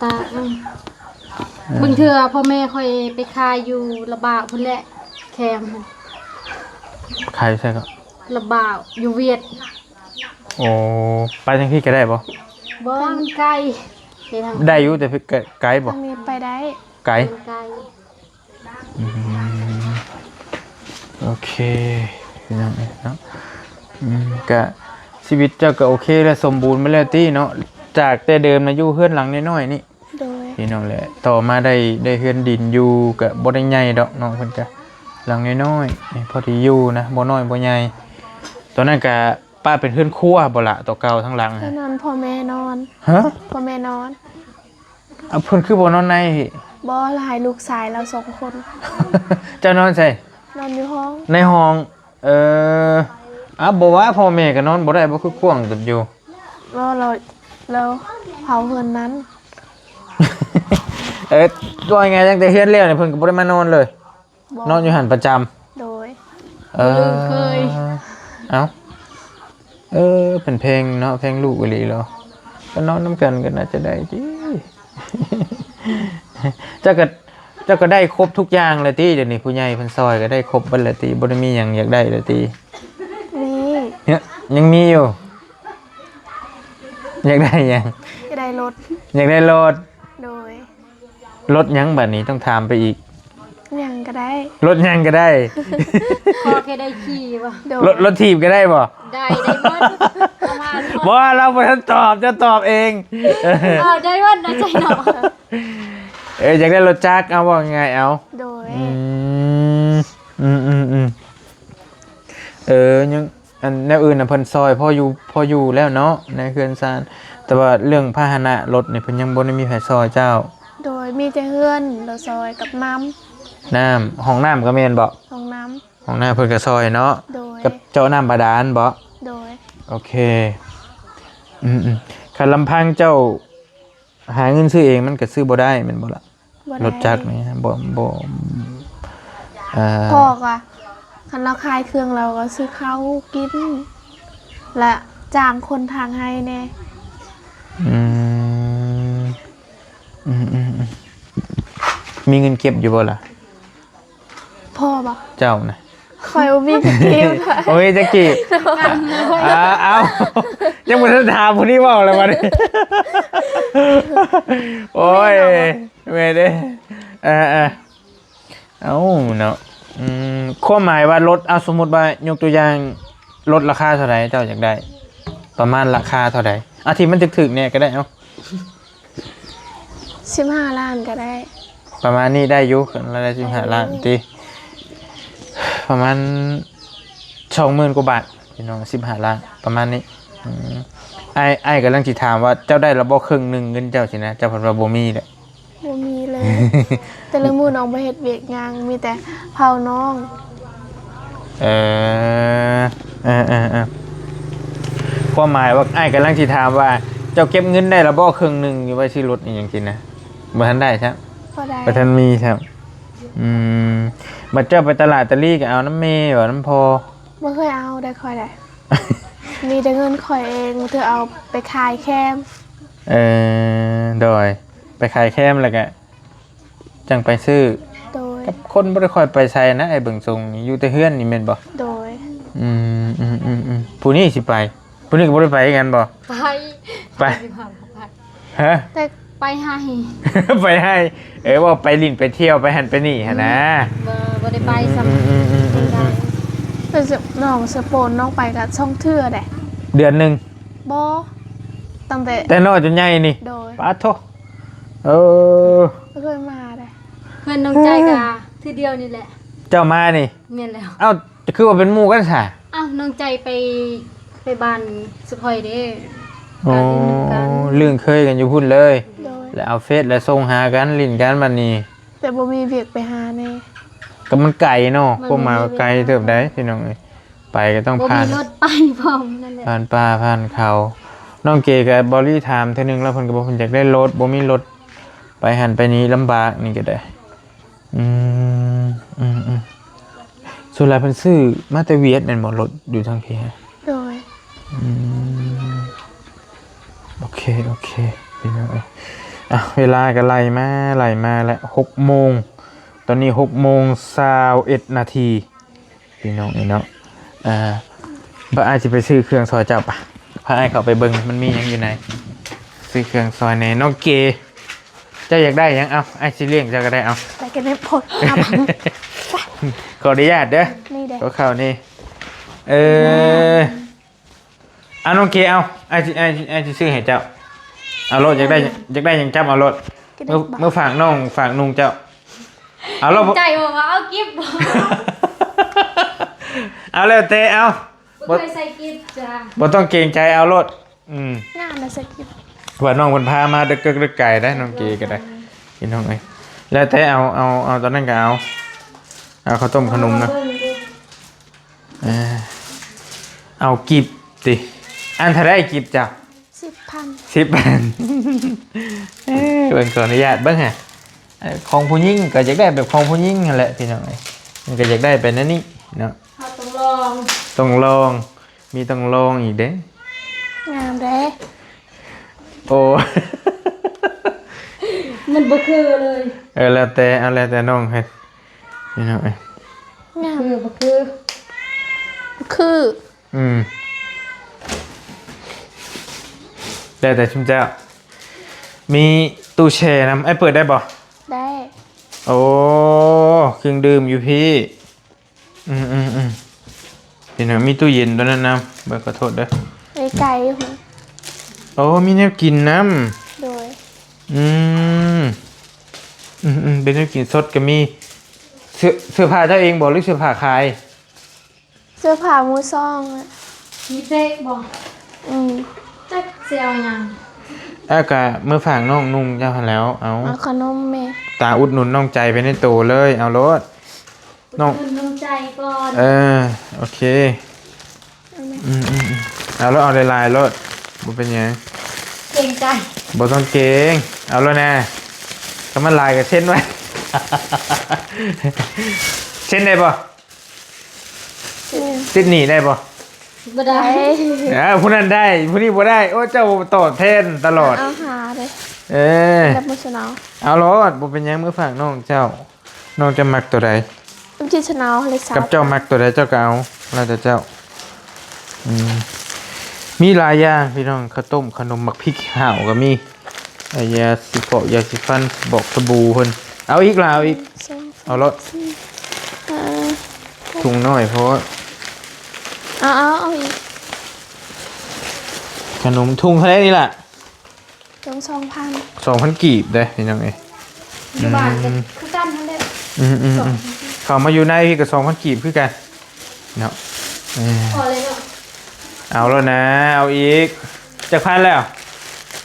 ຕາກ ອືມ ເອີ ບາງເທື່ອພໍ່ແມ່ຂ້ອຍໄປຂາຍຢູ່ລະບາວພຸ້ນແຫຼະ ແຄມ ຂາຍຢູ່ໃສກໍ? ລະບາວ ຢູ່ຫວຽດ ໂອ້ ໄປທາງພີ້ກໍໄດ້ບໍ່? ບໍ່ ມັນໄກ ໄປທາງ ໄດ້ຢູ່ ແຕ່ໄກ ໄກບໍ່? ທາງນີ້ໄປໄດ້ ໄກ ໄກ ອືມ ໂອເຄ ພີ່ນ້ອງເອີຍເນາະ ອືມ ກະຊີວິດເຈົ້າກໍໂອເຄແລ້ວ ສົມບູນມາແລ້ວຕິເນາະ ຈາກແຕ່ເດີມນະຢູ່ເຮືອນຫຼັງນ້ອຍໆນີ້ ໂດຍ ພີ່ນ້ອງແຫຼະ ຕໍ່ມາໄດ້ ໄດ້ເຮືອນດິນຢູ່ ກະບໍ່ໄດ້ໃຫຍ່ດອກ ນ້ອງເພິ່ນກະຫຼັງນ້ອຍໆ ພໍດີຢູ່ນະ ບໍ່ນ້ອຍບໍ່ໃຫຍ່ ຕອນນັ້ນກະປະເປັນເຮືອນຄົວບໍ່ລະ ໂຕເກົ່າທັງຫຼັງ ຕອນນັ້ນພໍ່ແມ່ນອນ ຮະ? ພໍ່ແມ່ນອນ ເອົາ ເພິ່ນຄືບໍ່ນອນໃນພີ້? ບໍ່ ລະໃຫ້ລູກຊາຍລາວສອງຄົນ ເຈົ້ານອນໃສ? ນອນຢູ່ຫ້ອງ ໃນຫ້ອງ ເອີ ອາ ບໍ່ວ່າພໍ່ແມ່ກໍນອນບໍ່ໄດ້ບໍ່ ຄືກວ້າງເຕີບຢູ່ ບໍ່ ລາວ ລາວເຝົ້າເຮືອນນັ້ນ ເອີ ວ່າງ່າຍໆ ຕັ້ງແຕ່ເຮືອນແລ້ວນີ້ເພິ່ນກໍບໍ່ໄດ້ມານອນເລີຍ ບໍ່ ນອນຢູ່ຫັ້ນປະຈຳ ໂດຍ ເອີ ເຄີຍ ເອົ້າ ເອີ ເພິ່ນແພງເນາະ ແພງລູກອີ່ຫຼີເນາະ ກໍນອນນຳກັນກໍໜ້າຈະໄດ້ຕິ ເຈົ້າກໍ ເຈົ້າກໍໄດ້ຄົບທຸກຢ່າງແລ້ວຕິ ດຽວນີ້ຜູ້ໃຫຍ່ເພິ່ນຊ່ອຍກໍໄດ້ຄົບເບິດແລ້ວຕິ ບໍ່ໄດ້ມີຫຍັງຢາກໄດ້ແລ້ວຕິ? ມີ ຍັງມີຢູ່ ຢາກໄດ້ຫຍັງ? ຢາກໄດ້ລົດ ຢາກໄດ້ລົດ ໂດຍ ລົດຫຍັງບັດນີ້ ຕ້ອງຖາມໄປອີກ ຫຍັງກໍໄດ້ ລົດຫຍັງກໍໄດ້ ຂໍແຄ່ໄດ້ຂີ່ບໍ່? ໂດຍ ລົດ ລົດຖີບກໍໄດ້ບໍ່? ໄດ້ ໄດ້ເບິດ ປະມານ ບໍ່ ລາວບໍ່ທັນຕອບ ເຈົ້າຕອບເອງ ເອີ ໄດ້ເບິດນະ ໃຈເນາະ ເອີ ຢາກໄດ້ລົດຈັກ ເອົາ ເວົ້າງ່າຍໆ ເອົາ. ໂດຍ. ອືມ ອືມໆໆ ເອີ ຍັງ ອັນແນວອື່ນນະເພິ່ນຊ່ອຍພໍຢູ່ ພໍຢູ່ແລ້ວເນາະ ໃນເຮືອນຊານ ແຕ່ວ່າເລື່ອງພາຫະນະລົດນີ້ເພິ່ນຍັງບໍ່ໄດ້ມີໃຜຊ່ອຍເຈົ້າ. ໂດຍ. ມີແຕ່ເຮືອນລະຊ່ອຍກັບນ້ຳ ນ້ຳ ຫ້ອງນ້ຳກໍແມ່ນບໍ? ຫ້ອງນ້ຳ ຫ້ອງນ້ຳເພິ່ນກໍຊ່ອຍເນາະ. ໂດຍ. ກັບເຈາະນ້ຳບາດານບໍ? ໂດຍ. ໂອເຄ. ອືມໆ ຄັນລຳພັງເຈົ້າຫາເງິນຊື້ເອງມັນກໍຊື້ບໍ່ໄດ້ແມ່ນບໍ່ລະ? ບໍ່ໄດ້. ລົດຈັກນີ້ບໍ່ ບໍ່ ເອີ ພໍ່ກໍ ຄັນລາວຂາຍເຄື່ອງລາວກໍຊື້ເຂົ້າກິນ ແລະຈ້າງຄົນຖາງໄຮ່ແດ່. ອືມ ອືມໆໆ ມີເງິນເກັບຢູ່ບໍ່ລະ? ພໍ່ບໍ? ເຈົ້ານະ? ຂ້ອຍບໍ່ມີຈັກກີບ. ບໍ່ມີຈັກກີບ. ອ່າ ເອົ້າ ຍັງບໍ່ທັນຖາມຜູ້ນີ້ເວົ້າແລ້ວບັດນີ້. ໂອ້ຍ ເມື່ອຍເດ້. ເອີໆ ເອົ້າເນາະ ອືມ ຄວາມໝາຍວ່າລົດ ເອົາ ສົມມຸດວ່າຍົກຕົວຢ່າງ ລົດລາຄາເທົ່າໃດເຈົ້າຢາກໄດ້? ປະມານລາຄາເທົ່າໃດ? ເອົາທີ່ມັນຖືກໆແດ່ກໍໄດ້ ເອົາ. ສິບຫ້າລ້ານກໍໄດ້. ປະມານນີ້ໄດ້ຢູ່ ຄັນລາຍໄດ້ສິບຫ້າລ້ານຕິ ປະມານສອງໝື່ນກວ່າບາດພີ່ນ້ອງ ສິບຫ້າລ້ານ ປະມານນີ້. ອືມ ອ້າຍ ອ້າຍກຳລັງຊິຖາມວ່າເຈົ້າໄດ້ລະບໍ່ເຄິ່ງໜຶ່ງເງິນເຈົ້າຊີ້ນະ ເຈົ້າເພິ່ນວ່າບໍ່ມີແຫຼະ. ບໍ່ມີເລີຍ ແຕ່ລະມື້ນ້ອງໄປເຮັດວຽກຫຍັງ ມີແຕ່ເຝົ້ານ້ອງ. ເອີ ເອີໆໆ ຄວາມໝາຍວ່າ ອ້າຍກຳລັງຊິຖາມວ່າ ເຈົ້າເກັບເງິນໄດ້ລະບໍ່ເຄິ່ງໜຶ່ງ ຢູ່ໄວ້ຊື້ລົດອີ່ຫຍັງຊີ້ນະ? ບໍ່ທັນໄດ້ຊ້ຳ. ບໍ່ໄດ້. ບໍ່ທັນມີຊ້ຳ. ອືມ ບັດເຈົ້າໄປຕະຫຼາດຕະລີກໍເອົານຳແມ່ ເອົານຳພໍ່. ບໍ່ເຄີຍເອົາໄດ້ຂ້ອຍໄດ້ ມີແຕ່ເງິນຂ້ອຍເອງ ເທື່ອເອົາໄປຂາຍແຄມ. ເອີ ໂດຍ ໄປຂາຍແຄມແລ້ວກະຈັ່ງໄປຊື້. ໂດຍ. ກັບຄົນບໍ່ໄດ້ຄ່ອຍໄປໃສນະ ອ້າຍເບິ່ງຊົງນີ້ ຢູ່ແຕ່ເຮືອນນີ້ແມ່ນບໍ່? ໂດຍ. ອືມໆໆໆ ຜູ້ນີ້ຊິໄປ ຜູ້ນີ້ກໍບໍ່ໄດ້ໄປຄືກັນບໍ່? ໄປ ໄປ. ຮະ? ແຕ່ໄປໄຮ່ ໄປໄຮ່. ເອີ ເວົ້າໄປຫຼິ້ນໄປທ່ຽວໄປຫັ້ນໄປນີ້ຫັ້ນນະ. ອືມ ບໍ່ ບໍ່ໄດ້ໄປຊ້ຳ. ອືມໆໆໆ ແຕ່ນ້ອງສະໂປນນ້ອງໄປກໍສອງເທື່ອເດ້ ເດືອນໜຶ່ງ. ບໍ່ ຕັ້ງແຕ່ ແຕ່ນ້ອຍຈົນໃຫຍ່ນີ້. ໂດຍ. ປາດໂທ. ເອີ ບໍ່ເຄີຍມາເດ້. ເພື່ອນນ້ອງໃຈກໍເທື່ອດຽວນີ້ແຫຼະ. ເຈົ້າມານີ້? ແມ່ນແລ້ວ. ເອົ້າ ຄືວ່າເປັນໝູ່ກັນຊະ? ເອົ້າ ນ້ອງໃຈໄປ ໄປບ້ານສຸພອຍເດ້. ອໍ ກໍຫຼິ້ນນຳກັນ ລຶ້ງເຄີຍກັນຢູ່ພຸ້ນເລີຍ. ໂດຍ. ແລ້ວເອົາເຟສແລ້ວສົ່ງຫາກັນ ຫຼິ້ນກັນບັດນີ້. ແຕ່ບໍ່ມີວຽກໄປຫາແດ່. ກໍມັນໄກເນາະ ຄວາມໝາຍວ່າໄກເຕີບໃດ໋ ພີ່ນ້ອງເອີຍ. ໄປກໍຕ້ອງຜ່ານ ບໍ່ມີລົດໄປພ້ອມນັ້ນແຫຼະ ຜ່ານປ່າຜ່ານເຂົາ. ນ້ອງເກກັບບໍລີຖາມເທື່ອໜຶ່ງແລ້ວ ເພິ່ນກໍບອກເພິ່ນຢາກໄດ້ລົດ ບໍ່ມີລົດ ໄປຫັ້ນໄປນີ້ລຳບາກນີ້ກໍໄດ້. ອືມ ອືມໆ ສ່ວນຫຼາຍເພິ່ນຊື້ມາແຕ່ຫວຽດແມ່ນບໍ່ ລົດຢູ່ທາງພີ້? ໂດຍ. ອືມ ໂອເຄ ໂອເຄ ພີ່ນ້ອງເອີຍ. ອ່ະ ເວລາກໍໄລ່ມາ ໄລ່ມາແລ້ວ ຫົກໂມງ ຕອນນີ້ຫົກໂມງຊາວເອັດນາທີ ພີ່ນ້ອງເອີຍເນາະ. ອ່າ ບ່າວອ້າຍຊິໄປຊື້ເຄື່ອງຊ່ອຍເຈົ້າປະ ພາອ້າຍເຂົ້າໄປເບິ່ງມັນມີຫຍັງຢູ່ໃນ ຊື້ເຄື່ອງຊ່ອຍແດ່. ນ້ອງເກ ເຈົ້າຢາກໄດ້ຫຍັງ? ເອົາ ອ້າຍຊິລ້ຽງເຈົ້າກໍໄດ້ ເອົາ ໄປກັນເລີຍ. ຂໍອະນຸຍາດເດີ ນີ້ເດ້ ຂໍເຂົ້ານີ້. ເອີ ອາ ນ້ອງເກ ເອົາ ອ້າຍຊິ ອ້າຍຊິ ອ້າຍຊິຊື້ໃຫ້ເຈົ້າ. ເອົາໂລດ ຢາກໄດ້ ຢາກໄດ້ຫຍັງຈັບເອົາໂລດ. ເອົາ ເອົາ ເອົາ ມື້ຝາກນ້ອງຝາກນຸ່ງເຈົ້າ. ເອົາໂລດ. ໃຈບໍ່ວ່າເອົາກິບບໍ່? ເອົາແລ້ວແຕ່ ເອົາ. ບໍ່ເຄີຍໃສ່ກິບຈ້າ. ບໍ່ຕ້ອງເກງໃຈ ເອົາໂລດ. ອືມ ງາມນະ ໃສ່ກິບ. ວ່ານ້ອງເພິ່ນພາມາເດິກໆ ເດິກໄກໄດ໋ ນ້ອງເກກໍໄດ້ ພີ່ນ້ອງເອີຍ. ແລ້ວແຕ່ ເອົາ ເອົາ ເອົາຕອນນັ້ນກໍເອົາ ເອົາເຂົ້າຕົ້ມຂະໜົມນະ. ເອີ ເອົາກິບຕິ ອັນເທົ່າໃດກິບເຈົ້າ? ສິບພັນ. ສິບພັນ. ເອີ ເບິ່ງ ຂໍອະນຸຍາດເບິ່ງຫາ ເອີ ຂອງຜູ້ຍິງກໍຢາກໄດ້ແບບຂອງຜູ້ຍິງຫັ້ນແຫຼະ ພີ່ນ້ອງເອີຍ. ມັນກໍຢາກໄດ້ໄປແນວນີ້ເນາະ. ເຮົາຕ້ອງລອງ ຕ້ອງລອງ ມີຕ້ອງລອງອີກເດ້. ງາມເດ້. ໂອ້ ມັນບໍ່ຄືເລີຍ. ເອີ ແລ້ວແຕ່ ເອົາ ແລ້ວແຕ່ນ້ອງເຮັດ ພີ່ນ້ອງເອີຍ. ງາມ ຄືບໍ່ຄື ບໍ່ຄື. ອືມ ແລ້ວແຕ່ຊຸມເຈົ້າ. ມີຕູ້ແຊ່ນຳ ອ້າຍເປີດໄດ້ບໍ່? ໄດ້. ໂອ້ ເຄື່ອງດື່ມຢູ່ພີ້. ອືມໆໆ ເຫັນວ່າມີຕູ້ເຢັນຕົວນັ້ນນຳ. ເບິ່ງ ຂໍໂທດເດີ ໄກໆ. ໂອ້ ມີແນວກິນນຳ. ໂດຍ. ອືມ ອືມໆ ເປັນແນວກິນສົດກໍມີ. ເສື້ອ ເສື້ອຜ້າເຈົ້າເອງບໍ່ ຫຼືເສື້ອຜ້າຂາຍ? ເສື້ອຜ້າມືສອງ. ມີເຕະບໍ່? ອືມ ຈັກຊິເອົາຫຍັງ. ເອົາກະເມືອຝາກນ້ອງນຸ່ງເຈົ້າຫັ້ນແຫຼ້ວ. ເອົາ ເອົາຂະໜົມແມ່. ຕາອຸດໜູນນ້ອງໃຈໄປໃນໂຕເລີຍ. ເອົາໂລດ. ນ້ອງ ອຸດໜູນນ້ອງໃຈກ່ອນ. ເອີ ໂອເຄ. ອືມໆໆ ເອົາໂລດ ເອົາຫຼາຍໆໂລດ ບໍ່ເປັນຫຍັງ. ເກງໃຈ. ບໍ່ຕ້ອງເກງ ເອົາໂລດນະ. ຄັນມັນຫຼາຍກໍເຊັນໄວ້. ເຊັນໄດ້ບໍ່? ເຊັນ. ຕິດໜີ້ໄດ້ບໍ່? ບໍ່ໄດ້. ເອີ ຜູ້ນັ້ນໄດ້ ຜູ້ນີ້ບໍ່ໄດ້. ໂອ້ ເຈົ້າຕອບແທນຕະຫຼອດ. ເອົາຫາເດ້. ເອີ ແບບໂມຊັນແນວ. ເອົາໂລດ ບໍ່ເປັນຫຍັງ ເມືອຝາກນ້ອງເຈົ້າ. ນ້ອງຈະມັກໂຕໃດ? ກັບເຈົ້າມັກໂຕໃດເຈົ້າກໍເອົາ ແລ້ວແຕ່ເຈົ້າ. ອືມ ມີຫຼາຍຢ່າງພີ່ນ້ອງ ເຂົ້າຕົ້ມ ຂະໜົມ ໝາກພິກ ຫາວກໍມີ. ອາ ຢາສີຟອກ ຢາສີຟັນ ບອກສະບູເພິ່ນ. ເອົາອີກລະ ເອົາອີກ. ເອົາໂລດ. ເອີ ຖົງນ້ອຍໂພດ. ເອົາໆ ເອົາອີກ. ຂະໜົມຖົງເທົ່າໃດນີ້ລະ? ຖົງສອງພັນ. ສອງພັນກີບເດ້ພີ່ນ້ອງເອີຍ. ຢູ່ບ້ານກໍ ອືມ ຄືກັນຫັ້ນແຫຼະ. ອືມໆໆ ເຂົ້າມາຢູ່ໃນພີ້ກໍສອງພັນກີບຄືກັນເນາະ. ເອີ ພໍແລ້ວເນາະ. ເອົາແລ້ວນະ ເອົາອີກ. ຈັກພັນແລ້ວ?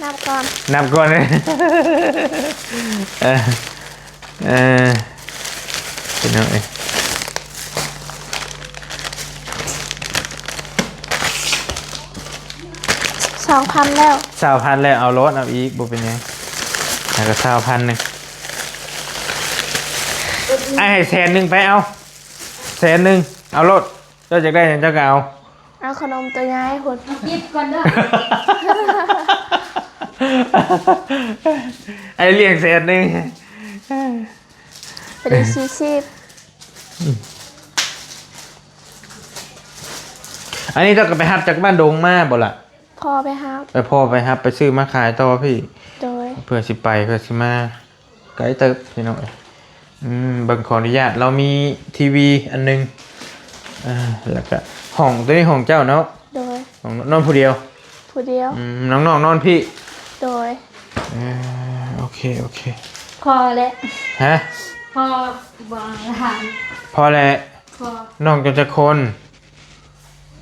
ນັບກ່ອນ ນັບກ່ອນ. ເອີ ເອີ ພີ່ນ້ອງເອີຍ. ຊາວພັນແລ້ວ. ຊາວພັນແລ້ວ ເອົາໂລດ ເອົາອີກ ບໍ່ເປັນຫຍັງ. ແລ້ວກໍຊາວພັນໜຶ່ງ ອ້າຍໃຫ້ແສນໜຶ່ງໄປ ເອົາແສນໜຶ່ງ ເອົາໂລດ. ເຈົ້າຢາກໄດ້ຫຍັງເຈົ້າກໍເອົາ. ເອົາຂະໜົມໂຕໃຫຍ່ພຸ້ນ. ເອົາກິບກ່ອນເດີ. ອ້າຍລ້ຽງແສນໜຶ່ງ. ໄປໄດ້ສີ່ສິບ. ອັນນີ້ເຈົ້າກໍໄປຮັບຈາກບ້ານດົງມາບໍ່ລະ? ພໍ່ໄປຮັບ. ເອີ ພໍ່ໄປຮັບ ໄປຊື້ມາຂາຍຕໍ່ພີ້. ໂດຍ. ເພື່ອຊິໄປ ເພື່ອຊິມາ ໄກເຕີບພີ່ນ້ອງເອີຍ. ອືມ ເບິ່ງ ຂໍອະນຸຍາດ ລາວມີທີວີອັນໜຶ່ງ. ເອີ ແລ້ວກະຫ້ອງ ໂຕນີ້ຫ້ອງເຈົ້າເນາະ? ໂດຍ. ຫ້ອງນອນຜູ້ດຽວ? ຜູ້ດຽວ. ອືມ ນ້ອງໆນອນພີ້? ໂດຍ. ເອີ ໂອເຄ ໂອເຄ. ພໍແລ້ວ. ຮະ? ພໍບໍ່? ຖາມ. ພໍແລ້ວ. ພໍ. ນ້ອງເຈົ້າຈັກຄົນ?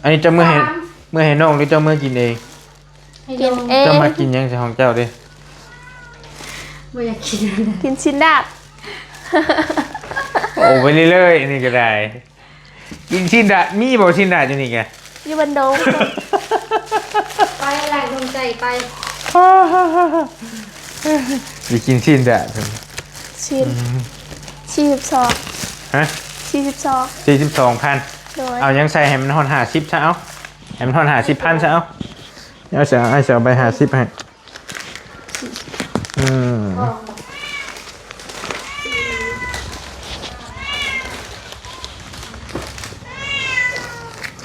ອັນນີ້ເຈົ້າເມືອໃຫ້ ສາມ ເມືອໃຫ້ນ້ອງ ຫຼືເຈົ້າເມືອກິນເອງ? ໃຫ້ນ້ອງ ກິນເອງ. ເຈົ້າມັກກິນຫຍັງໃສ່ຂອງເຈົ້າເດ້? ບໍ່ຢາກກິນ. ກິນຊີ້ນດາດ. ໂອ້ ໄປເລື້ອຍໆ ອັນນີ້ກໍໄດ້. ກິນຊີ້ນດາດ ມີບໍ່ຊີ້ນດາດຢູ່ນີ້ກະ? ຢູ່ບ້ານດົງ. ໄປລະ ດົງໃຈໄປ. ໄປກິນຊີ້ນດາດ. ຊີ້ນ. ອືມ ສີ່ສິບສອງ. ຮະ? ສີ່ສິບສອງ. ສີ່ສິບສອງພັນ. ໂດຍ. ເອົາຫຍັງໃສ່ໃຫ້ມັນຮອດຫ້າສິບຊະເອົາ. ໃຫ້ມັນຮອດຫ້າສິບພັນຊະເອົາ. ເອົາຊະ ອ້າຍຊິເອົາໃບຫ້າສິບໃຫ້. ອືມ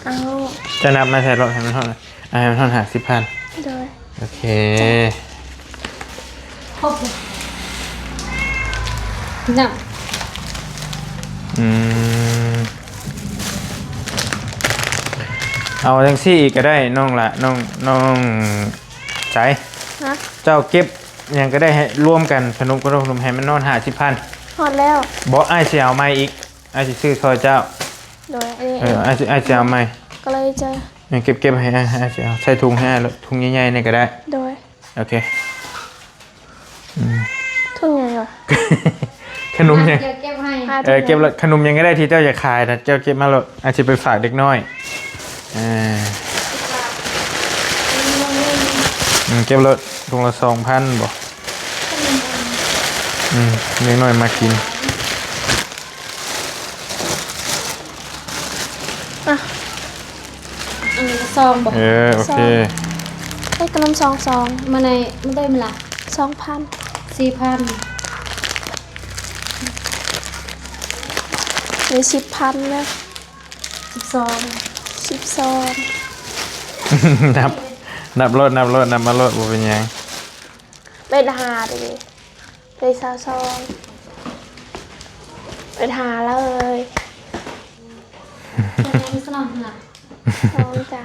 ເອົາ ຈະນັບມາໃສ່ລົດໃຫ້ມັນຮອດ ໃຫ້ມັນຮອດຫ້າສິບພັນ. ໂດຍ. ໂອເຄ ຄົບເລີຍ ນັບ. ອືມ ເອົາຈັ່ງຊີ້ອີກກໍໄດ້ນ້ອງລະ ນ້ອງ ນ້ອງໃຈ. ຮະ? ເຈົ້າເກັບຫຍັງກໍໄດ້ໃຫ້ລວມກັນ ຂະໜົມ ຂະໜົມ ໃຫ້ມັນຮອດຫ້າສິບພັນ. ຮອດແລ້ວ. ບໍ່ ອ້າຍຊິເອົາໃໝ່ອີກ ອ້າຍຊິຊື້ຊ່ອຍເຈົ້າ. ໂດຍ. ເອີ ອ້າຍຊິ ອ້າຍຊິເອົາໃໝ່ ກໍເລີຍຈະ ເກັບ ເກັບໃຫ້ອ້າຍ ອ້າຍຊິເອົາ ໃສ່ຖົງໃຫ້ອ້າຍໂລດ ຖົງໃຫຍ່ໆນີ້ກໍໄດ້. ໂດຍ. ໂອເຄ. ອືມ ຖົງຫຍັງຫວະ? ຂະໜົມຫຍັງ? ເກັບໃຫ້ ເອີ ເກັບລະ ຂະໜົມຫຍັງກໍໄດ້ທີ່ເຈົ້າຢາກຂາຍນະ ເຈົ້າເກັບມາໂລດ ອາດຊິໄປຝາກເດັກນ້ອຍ. ເອີ ອືມ ເກັບໂລດ ຖົງລະສອງພັນບໍ? ອືມ ເດັກນ້ອຍມັກກິນ. ອ່ະ ອັນນີ້ຊອງບໍ? ເອີ ໂອເຄ. ເອີ ຂະໜົມຊອງ ຊອງ ມາໃນ ມາໄດ້ມື້ລະ ສອງພັນ ສີ່ພັນ ນີ້ສິບພັນນະ ສິບສອງ ສິບສອງ. ນັບ ນັບໂລດ ນັບໂລດ ນັບມາໂລດ ບໍ່ເປັນຫຍັງ. ເປັນຫ້າເດ້ ເປັນຊາວສອງ ເປັນຫ້າເລີຍ. ໂຕນີ້ສະໜອງນະ ສອງຈ້ະ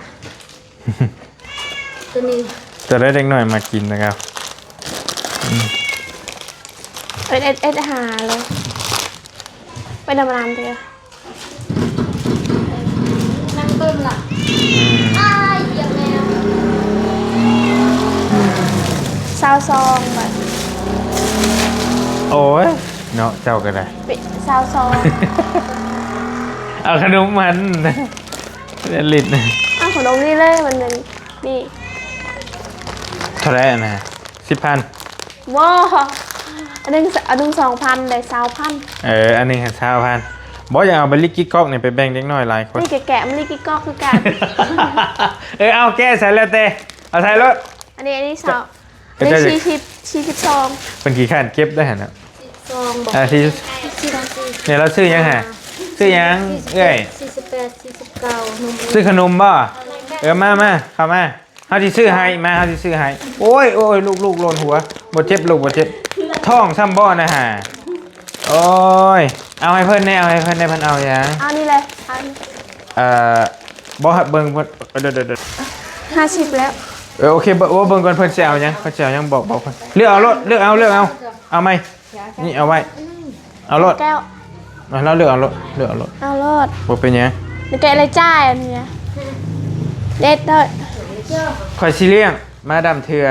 ໂຕນີ້ ໂຕໃດເດັກນ້ອຍມັກກິນນະຄັບ. ອືມ ເອັດ ເອັດ ເອັດ ຫາເລີຍ ໄປນຳມານານເທື່ອ ນັ່ງເບິ່ງລະ ອືມ ອ້າຍ ຢຽບແມວ ຊາວສອງບາດ ໂອ້ຍ ເນາະ ເຈົ້າກໍໄດ້ ເປັນຊາວສອງ ເອົາຂະໜົມມັນ ຫຼິ້ນ ເອົາຂະໜົມນີ້ເລີຍ ມັນນີ້ ເທົ່າໃດອັນນະ? ສິບພັນ ບໍ່ ອັນໜຶ່ງ ອັນໜຶ່ງສອງພັນ ໄດ້ຊາວພັນ ເອີ ອັນໜຶ່ງຫັ້ນຊາວພັນ ບໍ່ ຢາກເອົາໃບລິກກິກກອກນີ້ໄປແບ່ງເດັກນ້ອຍຫຼາຍຄົນ ນີ້ກະແກະມັນລິກກິກກອກຄືກັນ ເອີ ເອົາແກະໃສ່ແລ້ວແຕ່ ເອົາໃສ່ໂລດ ອັນນີ້ ອັນນີ້ຊາວ ເອີ ອັນນີ້ ເຈົ້າ ສີ່ສິບ ສີ່ສິບສອງ ເພິ່ນຂີ້ຄ້ານເກັບໄດ້ຫັ້ນນະ ສອງບໍ່ ອ່າ ສີ່ສິບ ນີ້ລາວຊື້ຫຍັງຫະ? ຊື້ຫຍັງເອື້ອຍ? ສີ່ສິບແປດ ສີ່ສິບເກົ້າ ນົມ ຊື້ຂະໜົມບໍ່? ເອີ ມາ ມາ ເຂົ້າມາ ເຮົາຊິຊື້ໃຫ້ ມາ ເຮົາຊິຊື້ໃຫ້ ໂອ້ຍ ໂອ້ຍ ລູກໆ ໂລນຫົວ ບໍ່ເຈັບລູກ ບໍ່ເຈັບ ທ້ອງຊ້ຳບໍ່ນະຫາ? ໂອ້ຍ ເອົາໃຫ້ເພິ່ນແດ່ ເອົາໃຫ້ເພິ່ນແດ່ ເພິ່ນເອົາຫຍັງ? ເອົານີ້ເລີຍ ເອົານີ້ ເອີ ບໍ່ ເບິ່ງເພິ່ນ ເດີໆ ຫ້າສິບແລ້ວ ເອີ ໂອເຄ ເບິ່ງ ເບິ່ງກ່ອນເພິ່ນຊິເອົາຫຍັງ ເພິ່ນຊິເອົາຫຍັງ ບອກ ບອກເພິ່ນ ເລືອກເອົາໂລດ ເລືອກເອົາ ເລືອກເອົາ ເອົາໃໝ່ ນີ້ເອົາໄວ້ ເອົາໂລດ ແກ້ວ ເອົາ ເລືອກເອົາໂລດ ເລືອກເອົາໂລດ ເອົາໂລດ ບໍ່ເປັນຫຍັງ ແກະລາຍຈ່າຍອັນນີ້ ເດັດເດີ ຂ້ອຍຊິລ້ຽງ ມາດຳເທື່ອ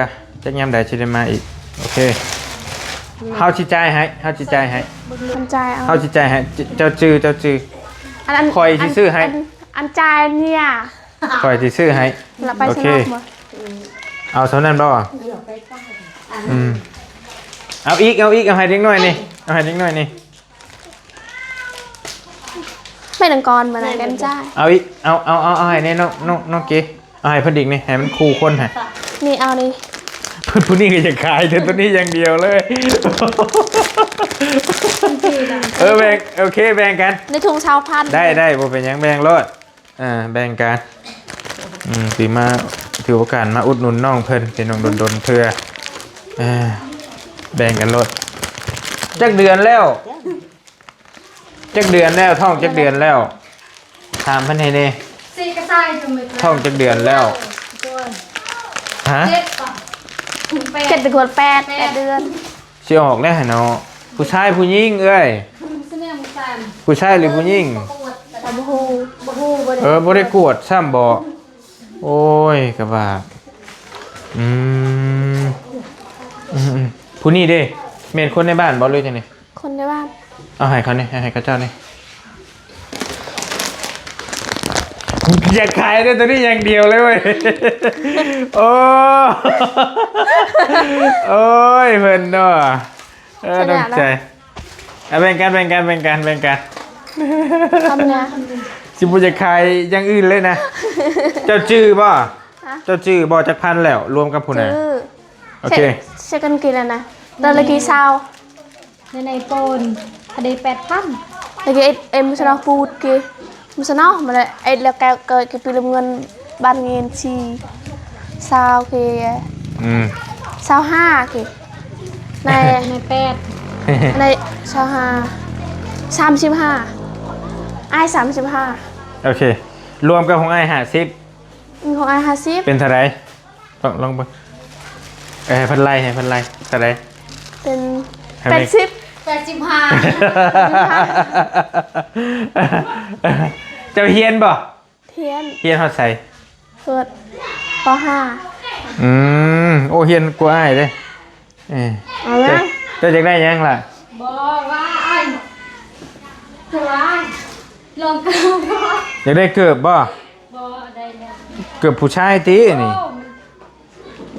ຈັກຍາມໃດຊິໄດ້ມາອີກ ໂອເຄ ເຮົາຊິຈ່າຍໃຫ້ ເຮົາຊິຈ່າຍໃຫ້ ມັນຈ່າຍເອົາ ເຮົາຊິຈ່າຍໃຫ້ ເຈົ້າຈື່ ເຈົ້າຈື່ ອັນ ອັນ ຂ້ອຍຊິຊື້ໃຫ້ ອັນ ອັນ ອັນຈ່າຍອັນນີ້ ຂ້ອຍຊິຊື້ໃຫ້ ລະໄປ ໂອເຄ ສະໜອກບໍ່? ເອົາສ່ຳນັ້ນບໍ່? ອືມ ເອົາອີກ ເອົາອີກ ເອົາໃຫ້ເດັກນ້ອຍນີ້ ເອົາໃຫ້ເດັກນ້ອຍນີ້ ແມ່ນກອນ ມານຳກັນຈ້າ ເອົາອີກ ເອົາ ເອົາ ເອົາໃຫ້ແນ່ ນ້ອງ ນ້ອງ ນ້ອງເກ ເອົາໃຫ້ເພິ່ນອີກນີ້ ໃຫ້ມັນຄູ່ຄົນຫັ້ນ ນີ້ ເອົານີ້ ຜູ້ນີ້ກໍຢາກຂາຍແຕ່ຕົວນີ້ຢ່າງດຽວເລີຍ ເອີ ແບ່ງ ໂອເຄ ແບ່ງກັນ ໃນຖົງຊາວພັນ ໄດ້ ໄດ້ ບໍ່ເປັນຫຍັງ ແບ່ງໂລດ ອ່າ ແບ່ງກັນ ອືມ ຖືມາ ຖືໂອກາດມາອຸດໜູນນ້ອງເພິ່ນ ເປັນນ້ອງດົນໆເທື່ອ ເອີ ແບ່ງກັນໂລດ ຈັກເດືອນແລ້ວ? ຈັກເດືອນແລ້ວ? ທ້ອງຈັກເດືອນແລ້ວ? ຖາມເພິ່ນໃຫ້ແດ່ ສີ່ກະຊາຍ ທ້ອງຈັກເດືອນແລ້ວ? ຮະ? ເຈັດ ເຈັດ ແປດ ແປດເດືອນ ຊິອອກແລ້ວຫັ້ນເນາະ ຜູ້ຊາຍຜູ້ຍິງເອື້ອຍ? ຜູ້ຊາຍ ຜູ້ຊາຍ ຜູ້ຊາຍຫຼືຜູ້ຍິງ? ບໍ່ຮູ້ ບໍ່ຮູ້ ບໍ່ໄດ້ ເອີ ບໍ່ໄດ້ກວດຊ້ຳບໍ? ໂອ້ຍ ກະວ່າ ອືມ ອືມ ອືມ ຜູ້ນີ້ເດ້ ແມ່ນຄົນໃນບ້ານບໍ ຫຼືຈັ່ງໃດ? ຄົນໃນບ້ານ ເອົາໃຫ້ເຂົານີ້ ໃຫ້ເຂົາເຈົ້ານີ້ ຢາກຂາຍແຕ່ຕົວນີ້ຢ່າງດຽວເລີຍເວີຍ ໂອ້ ໂອ້ຍ ເພິ່ນເນາະ ເອີ ນ້ອງໃຈ ເອົາແບ່ງກັນ ແບ່ງກັນ ແບ່ງກັນ ແບ່ງກັນ ທຳນະ ຊິບໍ່ຢາກຂາຍຢ່າງອື່ນເລີຍນະ ເຈົ້າຈື່ບໍ່? ຮະ? ເຈົ້າຈື່ບໍ່? ຈັກພັນແລ້ວ ລວມກັບຜູ້ນະ? ຈື່ ໂອເຄ ເຊັກກັນກີ້ແລ້ວນະ ຕອນລະກີ້ຊາວ ໃນ ໃນໂປນ ພະເດ ແປດພັນ ລະກີ້ເອັດ ເອັມ ສະເນາະ ປູດກີ້ ມະສະເນາະ ມາແລ້ວ ເອັດ ແລ້ວແກ ເກີດກີ້ປີລະເງິນ ບ້ານເງິນ ສີ່ ຊາວກີ້ ອືມ ຊາວຫ້າກີ້ ໃນ ໃນແປດ ໃນຊາວຫ້າ ສາມສິບຫ້າ ອ້າຍ ສາມສິບຫ້າ ໂອເຄ ລວມກັບຂອງອ້າຍ ຫ້າສິບ ອືມ ຂອງອ້າຍ ຫ້າສິບ ເປັນເທົ່າໃດ? ລອງ ລອງເບິ່ງ ເອີ ໃຫ້ເພິ່ນໄລ່ ໃຫ້ເພິ່ນໄລ່ ເທົ່າໃດ? ເປັນ ໃຫ້ແມ່ ແປດສິບ ແປດສິບຫ້າ ເຈົ້າຮຽນບໍ່? ຮຽນ ຮຽນຮອດໃສ? ຮອດ ປໍຫ້າ ອືມ ໂອ້ ຮຽນກວ່າອ້າຍເດ້ ເອີ ເອົາຫຍັງ? ເຈົ້າ ເຈົ້າຢາກໄດ້ຫຍັງລະ? ບໍ່ວ່າ ອັນ ແຕ່ວ່າ ລອງເກີບ ຢາກໄດ້ເກີບບໍ່? ບໍ່ໄດ້ແລ້ວ ເກີບຜູ້ຊາຍຕິອັນນີ້ ໂອ້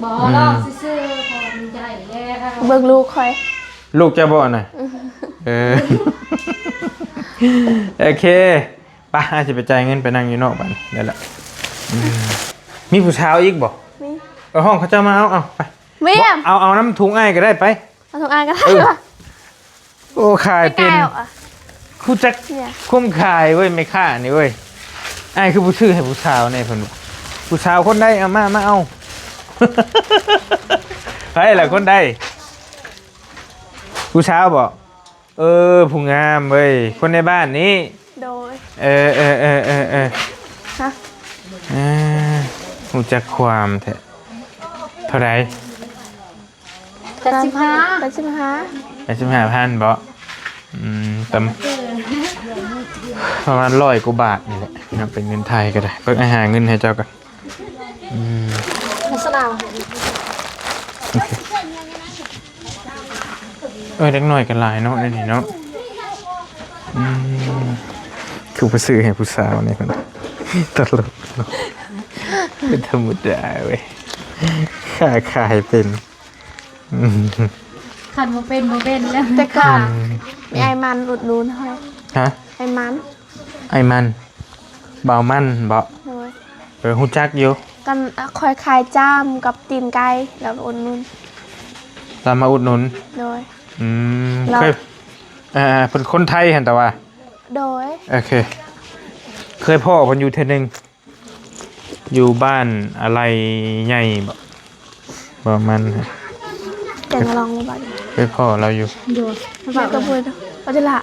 ບໍ່ ອືມ ລອງຊື່ໆ ເພາະວ່າມັນໃຫຍ່ແລ້ວ ເບິ່ງລູກຂ້ອຍ ລູກເຈົ້າບໍ່ນະ? ອືມ ເອີ ໂອເຄ ໄປ ອ້າຍຊິໄປຈ່າຍເງິນ ໄປນັ່ງຢູ່ນອກບາດນີ້ ໄດ້ລະ ອືມ ມີຜູ້ສາວອີກບໍ່? ມີ ເອີ ຮ້ອງເຂົາເຈົ້າມາເອົາ ເອົາ ໄປ ວຽມ ເອົາ ເອົານຳຖົງອ້າຍກໍໄດ້ ໄປ ເອົາຖົງອ້າຍກໍໄດ້ ເອີ ວະ ໂອ້ ຂາຍເປັນ ແມ່ຄ້າເອົາອະ ຮູ້ຈັກ ເອີ ຄວາມຂາຍເວີຍ ແມ່ຄ້ານີ້ເວີຍ ອ້າຍຄືບໍ່ຊື້ໃຫ້ຜູ້ສາວແດ່ເພິ່ນວ່າ ຜູ້ສາວຄົນໃດ ເອົາມາ ມາເອົາ ໃຜລະຄົນໃດ ຜູ້ສາວບໍ? ເອີ ຜູ້ງາມເວີຍ ຄົນໃນບ້ານນີ້ ໂດຍ ເອີ ເອີ ເອີ ເອີ ຮະ ເອີ ຮູ້ຈັກຄວາມແທ້ ເທົ່າໃດ? ແປດສິບຫ້າ ແປດສິບຫ້າ ແປດສິບຫ້າພັນບໍ? ອືມ ຕຳ ປະມານຮ້ອຍກວ່າບາດນີ້ແຫຼະເນາະ ເປັນເງິນໄທກໍໄດ້. ເບິ່ງ ອ້າຍຫາເງິນໃຫ້ເຈົ້າກ່ອນ. ອືມ ລັກສະນະ ໂອເຄ. ເອີ ເດັກນ້ອຍກໍຫຼາຍເນາະ ໃນນີ້ເນາະ. ອືມ ຄືບໍ່ຊື້ໃຫ້ຜູ້ສາວນີ້ ເພິ່ນ ຕະຫຼົກເນາະ ເປັນທຳມະດາເວີຍ ຄ້າຂາຍເປັນ. ອືມ ຄັນບໍ່ເປັນ ບໍ່ເປັນແລ້ວ ແຕ່ກ່ອນ ອືມ ມີອ້າຍມັນອຸດໜູນຂ້ອຍ. ຮະ? ອ້າຍມັນ ອ້າຍມັນ ບ່າວມັນບໍ? ໂດຍ. ເອີ ຮູ້ຈັກຢູ່ ກັນ ຂ້ອຍຂາຍຈ້າມກັບຕີນໄກ່ ລາວກໍອຸດໜູນ ລາວມາອຸດໜູນ. ໂດຍ. ອືມ ແລ້ວ ເຄີຍ ເອີ ເພິ່ນຄົນໄທຫັ້ນຕະວ່າ? ໂດຍ. ໂອເຄ ເຄີຍພໍ້ເພິ່ນຢູ່ເທື່ອໜຶ່ງ ຢູ່ບ້ານອາໄລໃຫຍ່ບໍ? ບໍ່ ມັນ ແກງລອງບໍ່? ເຄີຍພໍ້ລາວຢູ່. ໂດຍ. ແມ່ກໍບໍ່ໄດ້ ເອົາເດລະ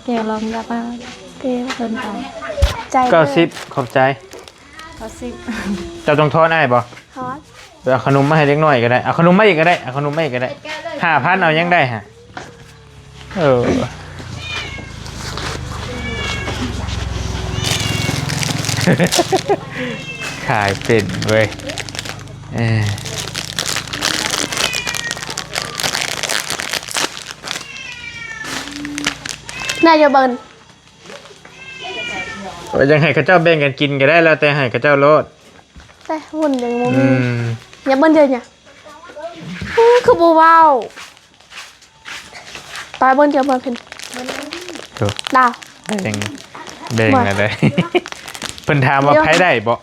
ແກງລອງຢາກມາ ເກງ ເພິ່ນໄປ ໃຈ ເກົ້າສິບ ຂອບໃຈ. ເກົ້າສິບ ເຈົ້າຕ້ອງທອນອ້າຍບໍ? ທອນ. ເອົາຂະໜົມມາໃຫ້ເດັກນ້ອຍກໍໄດ້ ເອົາຂະໜົມມາອີກກໍໄດ້ ເອົາຂະໜົມມາອີກກໍໄດ້. ຫ້າພັນ ເອົາຍັງໄດ້ຫະ. ເອີ ຂາຍເປັນເວີຍ. ເອີ ນາຍຢູ່ເບິ່ງ ເອີ ຢາກໃຫ້ເຂົາເຈົ້າແບ່ງກັນກິນກໍໄດ້ ແລ້ວແຕ່ໃຫ້ເຂົາເຈົ້າໂລດ. ແຕ່ຫຸ່ນຍັງບໍ່ມີ. ອືມ ຢ່າເບິ່ງເດີ ຫຍັງ ຄືບໍ່ເວົ້າ. ຕາຍເບິ່ງເດີ ເບິ່ງເພິ່ນ ໂອ້ ດາວ ແບ່ງ ແບ່ງ ວ່າ ແລ້ວເດ້. ເພິ່ນຖາມວ່າ ດຽວ ໃຜໄດ້ບໍ່?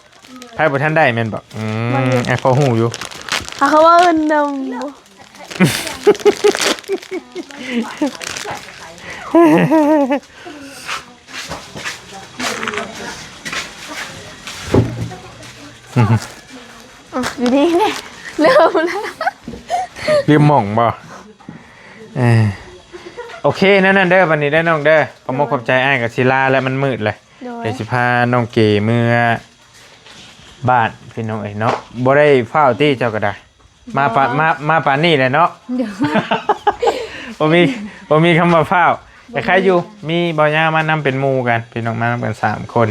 ໃຜບໍ່ທັນໄດ້ແມ່ນບໍ່? ອືມ ມັນຢູ່ ອ້າຍພໍຮູ້ຢູ່. ຫາເຂົາເວົ້ານຳ ຢູ່ນີ້ແຫຼະ ເລີ່ມແລ້ວ ລືມໝ່ອງບໍ່? ເອີ ໂອເຄ ແນວນັ້ນເດີ ບັດນີ້ເດີນ້ອງເດີ. ຂອບອົກຂອບໃຈ ອ້າຍກໍຊິລາແລ້ວ ມັນມືດແລ້ວ. ໂດຍ. ດຽວຊິພານ້ອງເກເມືອບ້ານ ພີ່ນ້ອງເອີຍເນາະ. ບໍ່ໄດ້ຟ້າວຕິ ເຈົ້າກໍໄດ້ ມາປານ ມາ ມາປານນີ້ແຫຼະເນາະ. ໂດຍ. ບໍ່ມີ ບໍ່ມີຄຳວ່າຟ້າວ ແຕ່ໃຄຢູ່ ມີບ່າວຍາມານຳເປັນໝູ່ກັນ ພີ່ນ້ອງມານຳກັນສາມຄົນ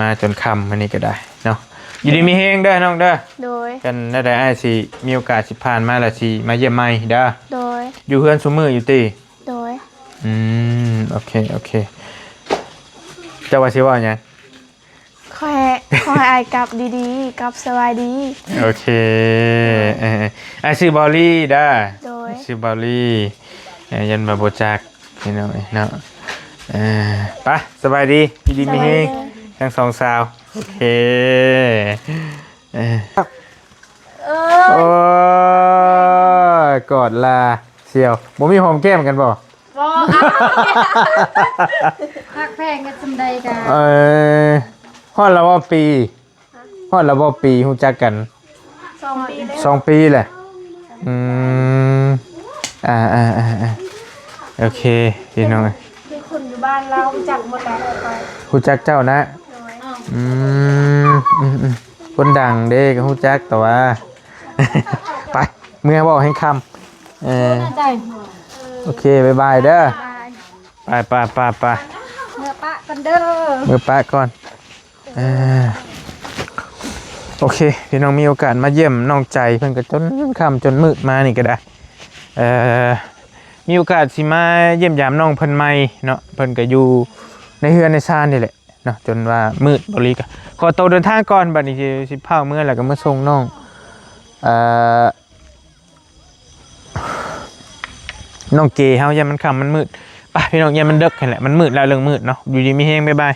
ມາຈົນຄ່ຳມື້ນີ້ກໍໄດ້ເນາະ. ຢູ່ດີມີແຮງເດີນ້ອງເດີ. ໂດຍ. ຄັນແນວໃດອ້າຍຊິມີໂອກາດຊິຜ່ານມາ ແລ້ວຊິມາຢ້ຽມໃໝ່ເດີ. ໂດຍ. ຢູ່ເຮືອນຊຸມື້ຢູ່ຕິ? ໂດຍ. ອືມ ໂອເຄ ໂອເຄ. ເຈົ້າວ່າຊິເວົ້າຫຍັງ? ຂໍໃຫ້ ຂໍໃຫ້ອ້າຍກັບດີໆ ກັບສະບາຍດີ. ໂອເຄ ເອີ ອ້າຍຊື່ບອລລີເດີ. ໂດຍ. ຊື່ບອລລີ ເອີ ຢ້ານວ່າບໍ່ຈັກພີ່ນ້ອງເນາະ. ເອີ ໄປ ສະບາຍດີ ຢູ່ດີມີແຮງ ສະບາຍດີ ທັງສອງສາວ. ໂອເຄ ເອີ ເອີຍ ໂອ້ຍ ກອດລາສ່ຽວ ບໍ່ມີຫອມແກ້ມກັນບໍ່? ບໍ່ ຮັກແພງກັນສ່ຳໃດກະ ເອີ ຮອດແລ້ວບໍ່ປີ? ຮະ? ຮອດແລ້ວບໍ່ປີຮູ້ຈັກກັນ? ສອງປີແລ້ວ ສອງປີແຫຼະ. ອືມ ອ່າໆໆໆ ໂອເຄ ພີ່ນ້ອງເອີຍ ຄືຄົນຢູ່ບ້ານລາວຮູ້ຈັກໝົດແຫຼະ ຮູ້ຈັກເຈົ້ານະ. ໂດຍ. ອືມ ອືມໆ ຄົນດັງເດ້ກໍຮູ້ຈັກ ແຕ່ວ່າ ໄປ ເມືອເວົ້າແຮງຄ່ຳ. ເອີ ໂອເຄ ບາຍບາຍເດີ. ບາຍ. ໄປໆໆໆ ເມືອປະກ່ອນເດີ ເມືອປະກ່ອນ. ເອີ ໂອເຄ ພີ່ນ້ອງ ມີໂອກາດມາຢ້ຽມນ້ອງໃຈເພິ່ນກໍຈົນຄ່ຳຈົນມືດມານີ້ກໍໄດ້. ເອີ ມີໂອກາດຊິມາຢ້ຽມຢາມນ້ອງເພິ່ນໃໝ່ເນາະ ເພິ່ນກໍຢູ່ໃນເຮືອນໃນຊານນີ້ແຫຼະ ເນາະ ຈົນວ່າມືດ ເບົາຫຼີກໍຂໍໂຕເດີນທາງກ່ອນ. ບັດນີ້ຊິ ຊິພາເມືອ ແລ້ວກໍມາສົ່ງນ້ອງ ເອີ ນ້ອງເກເຮົາ ຢ້ານມັນຄ່ຳມັນມືດ. ໄປພີ່ນ້ອງ ຢ້ານມັນເດິກຫັ້ນແຫຼະ ມັນມືດແລ້ວ ເລື່ອງມືດເນາະ. ຢູ່ດີມີແຮງ ບາຍບາຍ.